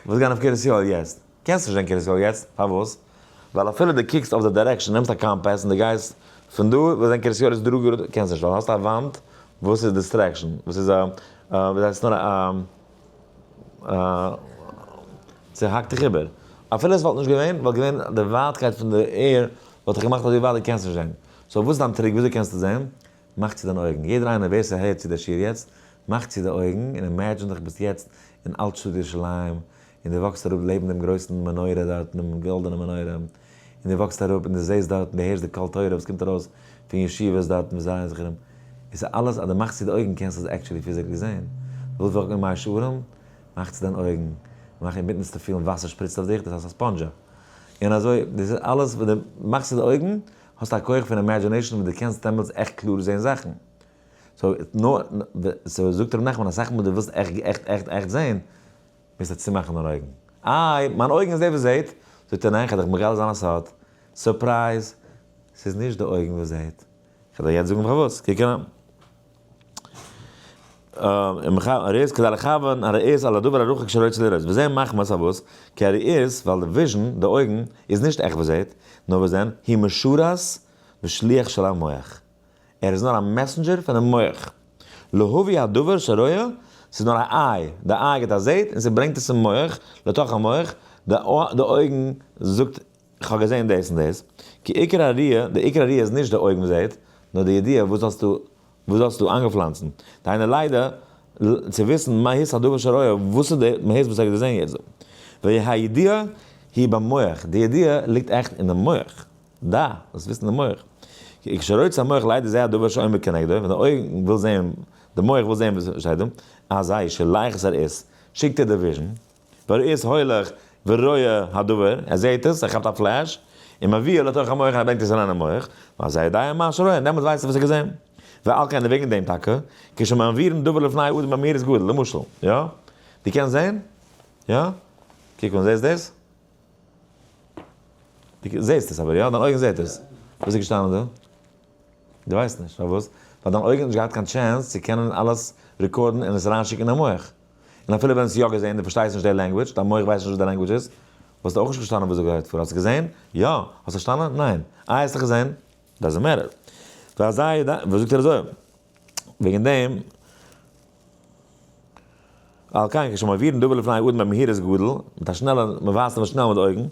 ווילסט גיין אויף קרית יואל יעצט? קענסט נישט זען קרית יואל יעצט, פארוואס? ווייל אפילו דו קוקסט אויף די direction, נעמסט א compass און דו גייסט פון דא, ווילסט זען קרית יואל איז דא גראד, קענסט נישט ווייל האסט א וואנט וואס איז distraction, וואס איז א, ווי הייסט נאר א, ס'האקט דיך איבער. אפילו עס וואלט נישט געווען, וואלט געווען די ווייטקייט פון די air וואלט דיך געמאכט אזוי ווייט דו קענסט נישט זען. so וואס איז דיין trick וויאזוי קענסטו זען? מאך צו דיין אויגן, יעדער איינער ווער ס'הערט צו דער שיעור יעצט, מאך צו די אויגן און imagine דיך ביסט יעצט אין אלט שטאט ירושלים, און דו walk סט אראפ לעבן דעם גרויסן מנורה דארטן, דעם גאלדענעם מנורה, און דו walk סט אראפ און דו זעסט דארטן, דו הערסט די קול תורה וואס קומט ארויס פון ישיבות דארטן וואס דרייען זיך ארום, עס איז אלעס אז דו מאכסט צו די אויגן קענסטו עס actually physically זען. דו ווילסט walk ן אין מאה שערים? מאך צו דיין אויגן, מאך אינמיטן וועסטו פילן וואסער שפריצט אויף דיך, דאס הייסט א ספאנדזשע. און אזוי, דאס איז אלעס ווען דו מאכסט צו די אויגן, האסט א כח פון imagination וואס דו קענסט דעמאלטס עכט קלאר זען זאכן. so, נאר, so זאגט ר' נחמן אסאך מאל דו ווילסט עכט עכט עכט עכט זען, מוזטו צומאכן דיין אויגן. איי, מיין אויגן איז דער וואס זעט? זאגט ער ניין, כ'וועל דיך מגלה זיין א סוד. surprise! ס'איז נישט די אויגן וואס זעט. כ'וועל דיר יעצט זאגן פארוואס. קוק אריין. הראיות כדי לכוון הראיות על הדבר הרחוק שרוצה לראות, וזה מחמת פארוואס? כי הראיות, ווייל די vision, די אויגן, איז נישט עכט וואס זעט, נאר וואס דען? היא משרת. ושליח של המוח. ער איז נאר א messenger פונעם מח. להביא הדבר שרואה, ס'איז נאר א eye, די eye גיבט א זעהט און ס'ברענגט עס צום מח, לתוך המח, די אויגן זאגט כ'האב געזעהן דאס און דאס. כי עיקר הראייה, די עיקר הראייה איז נישט די אויגן וואס זעהט, נאר די ידיעה וואס האסטו וואס האסטו איינגעפלאנצן. דהיינו לידע, צו וויסן מהות הדבר שרואה, וואס איז די מהות וואס ער האט געזעהן יעצט דא. והידיעה היא במח, די ידיעה ליגט עכט אינעם מח. דע, דאס וויסן די מח. כי כשרוצה המח לידע זה הדבר שעומד כנגדו, ווען די אויגן וויל זעהן, די מח וויל זעהן וואס שטייט דא, אזי שולח את הראית, שיקט ער די vision, והראית הולך ורואה הדבר, ער זעהט עס, ער כאפט א פלעש, און מביא לתוך המח, ער ברענגט עס אריין אין מח, ואזי יודע מה שרואה, און דעמאלטס ווייסט ער וואס ער האט געזעהן. ועל כן, וועגן דעם טאקע, כשמעבירין דבר לפני אדם במהירות גדול, למשל, יא? דו קענסט זעהן? יא? קוק אן, זעהסט דאס? דו זעהסט עס אבער, יא? דיין אויגן זעהט עס. וואס איז געשטאנען דא? דו ווייסט נישט. פארוואס? ווייל דיין אויגן האט נישט געהאט קיין chance צו קענען אלעס record ן און עס אריינשיקן אין מח. און אפילו ווען עס איז יא געזעהן, דו פארשטייסט נישט די language, דיין מח ווייסט נישט וואס די language איז, וואלסטו אויך נישט פארשטאנען וואס דא גייט פאר. האסט געזעהן? יא. האסט פארשטאנען? ניין. איי האסטו געזעהן? Doesn't matter. ואזי, וואס זאגט ער אזוי? וועגן דעם, על כן כשמעבירין דבר לפני אדם במהירות גדול, מיט א שנעלע, מען ווייזט אים שנעל מיט די אויגן,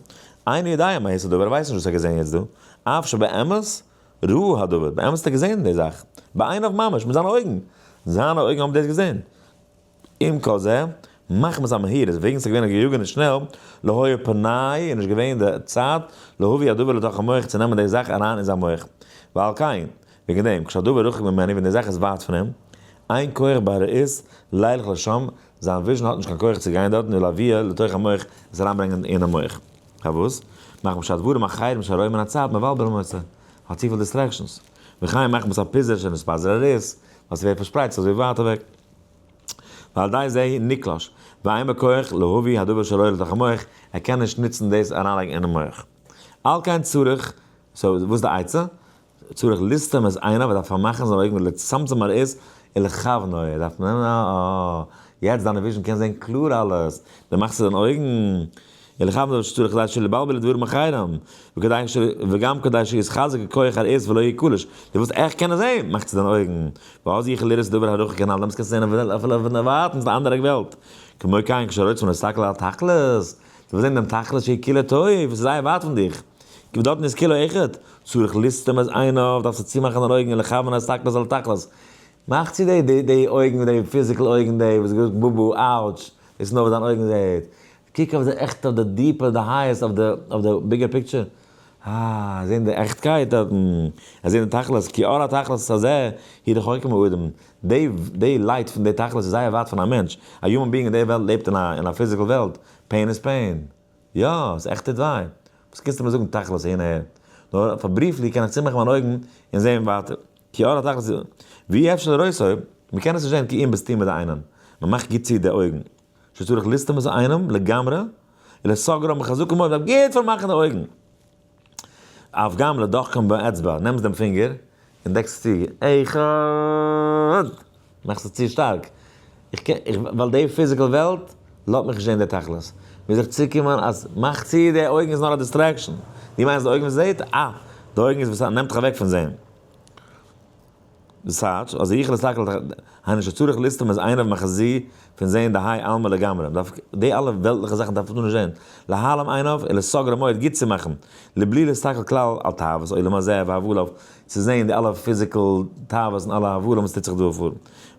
אינו יודע מהות הדבר, ער ווייסט נישט וואס ער האט געזען יעצט דא, אף שבאמת ראה הדבר, באמת האט ער געזען די זאך, בעיניו ממש, מיט זיינע אויגן, זיינע אויגן האבן דאס געזען. עם כל זה, מחמת המהירות, וועגן ס'איז געווען א געיאגעניש שנעל, לא היה פנאי, איז נישט געווען די צייט, להביא הדבר לתוך המח צו נעמען די זאך אריין אין זיין מח. ועל כן, וועגן דעם, כשהדבר רחוק ממנו, ווען די זאך איז ווייט פון אים, אין כח בראית לילך לשם, זיין vision האט נישט קיין כח צו גיין דארטן ולהביאה לתוך המח, עס אריינברענגען אינעם מח. פארוואס? מחמת שהדברים אחרים שרואים מן הצד מבלבלים אותו, האט צופיל distractions. וכן מחמת הפיזור שנתפזר הראית, ווייל ס'ווערט פארשפרייט ס'איז אזוי ווייט אוועק. ועל ידי זה נקלש, ואין בכח להביא הדבר שרואה לתוך המח, ער קען נישט נוצן דאס אריינלייגן אינעם מח. על כן צריך, so וואס איז די עצה? צריך לסתום את עיניו, ער דארף פארמאכן זיינע אויגן ולצמצם הראית ולכוונו, ער דארף נעמען א יעצט דיינע vision קען זען קלאר אלעס, דו מאכסט צו דיינע אויגן, ולכוונו שצריך כדי שלא יבלבל לדברים אחרים, וכדי ש וגם כדי שיתחזק כח הראית ולא יקלש, דו ווילסט עכט קענען זען, מאך צו דיינע אויגן, ואז יוכל לראות דבר הרחוק כנל, דעמאלטס קענסטו זען אפילו פון דערווייטנס די אנדערע וועלט, כמו כן כשרוצים להסתכל על התכלית, דו ווילסט זען דעם תכלית שהוא כולו טוב, עס איז זייער ווייט פון דיך, כי דארטן איז כולו אחד, צריך לסתום את עיניו, דארפסטו צומאכן דיינע אויגן ולכוון ההסתכלות על התכלית, מאך צו די די אויגן, די physical אויגן, די וואס געזאגט בובו, ouch, דאס איז נאר וואס דיין אויגן זעהט, קוק אויף די עכטע, אויף די deeper, די highest, אויף די אויף די bigger picture, אה, זעהן די עכטקייט דארטן, זעהן די תכלית, כי אור התכלית הזה הוא רחוק מאדם, די די light פון די תכלית איז זייער ווייט פון א מענטש, א human being אין די וועלט לעבט אין א אין א physical וועלט, pain איז pain, יא, ס'איז עכט טוט וויי, וואס קענסטו מיר זאגן תכלית אהין אהער, נאר פאר briefly קען איך צומאכן מיינע אויגן און זעהן ווייטער, כי אור התכלית, ואי אפשר לראותו, מ'קען עס נישט זעהן כי אם בסתימת העיניים, מ'מאכט גוט צו די אויגן. שצריך לסתום את עיניו לגמרי, ולסגרם בחזקה מאוד, מ'דארף גוט פארמאכן די אויגן. אף גם לדוחקם באצבע, נעמסט דעם פינגער און דעקסט צו, אחד! מאכסט עס צו שטארק. איך קען, איך, ווייל די physical וועלט לאזט מיך נישט זען די תכלית. מוז איך צוקומען אז מאך צו די אויגן איז נאר א distraction. דו מיינסט די אויגן וואס זעט? אה! די אויגן איז וואס נעמט דיך אוועק פון זען. דאס טייטש אז איך להסתכל היינו שצריך לסתום את עיניו מחזי פון זעהן דהאי עלמא לגמרי, מ'דארף די אלע וועלטליכע זאכן דארף מען נישט זעהן, להעלים עיניו ולסגרם מאוד גוט צו מאכן, לבלי להסתכל כלל על תאוות עולם הזה והבליו, צו זעהן די אלע physical תאוות און אלע הבלים וואס טוט זיך דא פאר,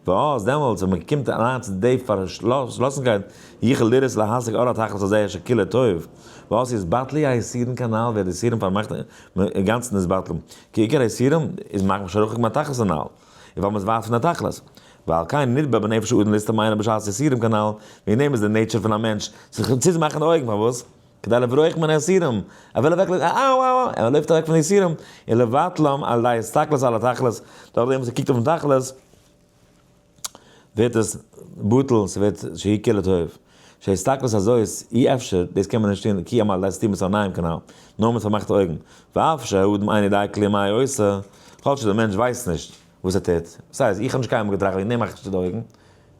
ואז דעמאלטס ווען מ'קומט אריין צו די פארשלאסנקייט יוכל לראות להשיג אור התכלית הזה שכולו טוב, ואז יתבטלו האיסורין כנל ווערט די איסורים פארמאכט אינגאנצן נתבטלו. כי עיקר האיסורים איז מחמת שרחוק מהתכלית הנל, און ווייל מ'איז ווייט פון די תכלית. ועל כן נטבע בנפש האדם לסתום עיניו בשעת האיסורים כנל, וועגן דעם איז די nature פון א מענטש זיך צוזמאכן די אויגן, פארוואס? כדי לברוח מן האיסורים, ער וויל אוועק, אאו אאו, ער לויפט אוועק פון די איסורים, און לבטלם על ידי הסתכלות על התכלית, דורך דעם וואס ער קוקט אויפן תכלית, ווערט עס בטל, ס'ווערט שהיא כולה טוב. שהסתכלות הזאת אי אפשר, דאס קען מען נישט טון, כי אם על ידי סתימת העיניים כנל, נאר מיט פארמאכטע אויגן. ואף שהאדם אינו יודע כלום מה הוא עושה, כאטש דער מענטש ווייסט נישט וואס ער טוט. וואס הייסט, איך האב נישט קיינמאל געטראכט וועגן דעם מאך איך נישט צו די אויגן. איך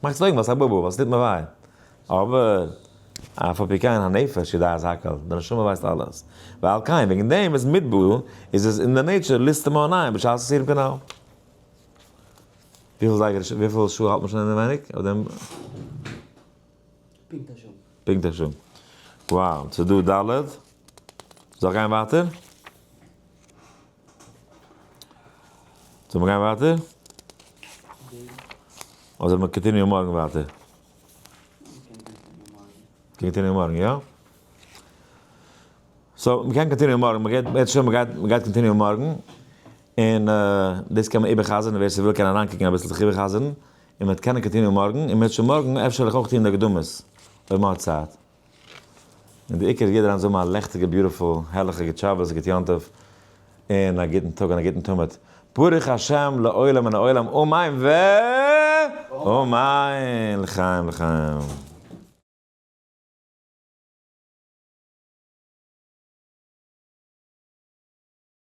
מאך צו די אויגן ווייל ס'איז א בובו, ווייל ס'טוט מיר וויי. אבער. אף על פי כן הנפש יודעת הכל, די נשמה ווייסט אלעס. ועל כן, וועגן דעם איז מדבר, איז עס אין די nature לסתום העיניים בשעת האסירים כנ"ל. וויפיל זייגער איז וויפיל שעה האלט מען שוין אינעווייניג אויף דעם? פונקט א שעה. פונקט א שעה. Wow, ס'איז דא ד'. זאל איך גיין ווייטער? זאל מען גיין ווייטער? אדער זאל מען continue מארגן ווייטער? Continue מארגן, יא? So, מ'קען continue מארגן, מ'גייט, בעזרת השם מ'גייט, מ'גייט continue מארגן, און דאס קען מען איבער'חזר'ן, ווער ס'וויל קען אריינקוקן אביסל זיך איבער'חזר'ן, און מ'וועט קענען continue מארגן, און מ'וועט שוין מארגן אפשר וועל איך אויך טון די הקדמות, אויב מ'האט צייט. און די עיקר איז יעדער איינער זאל האבן א לעכטיגע beautiful הערליכע גוט שבת גוט יום טוב, און א גוטן טאג און א גוטן תמיד. ברוך השם לעולם מן העולם אמן ואמן לחיים לחיים.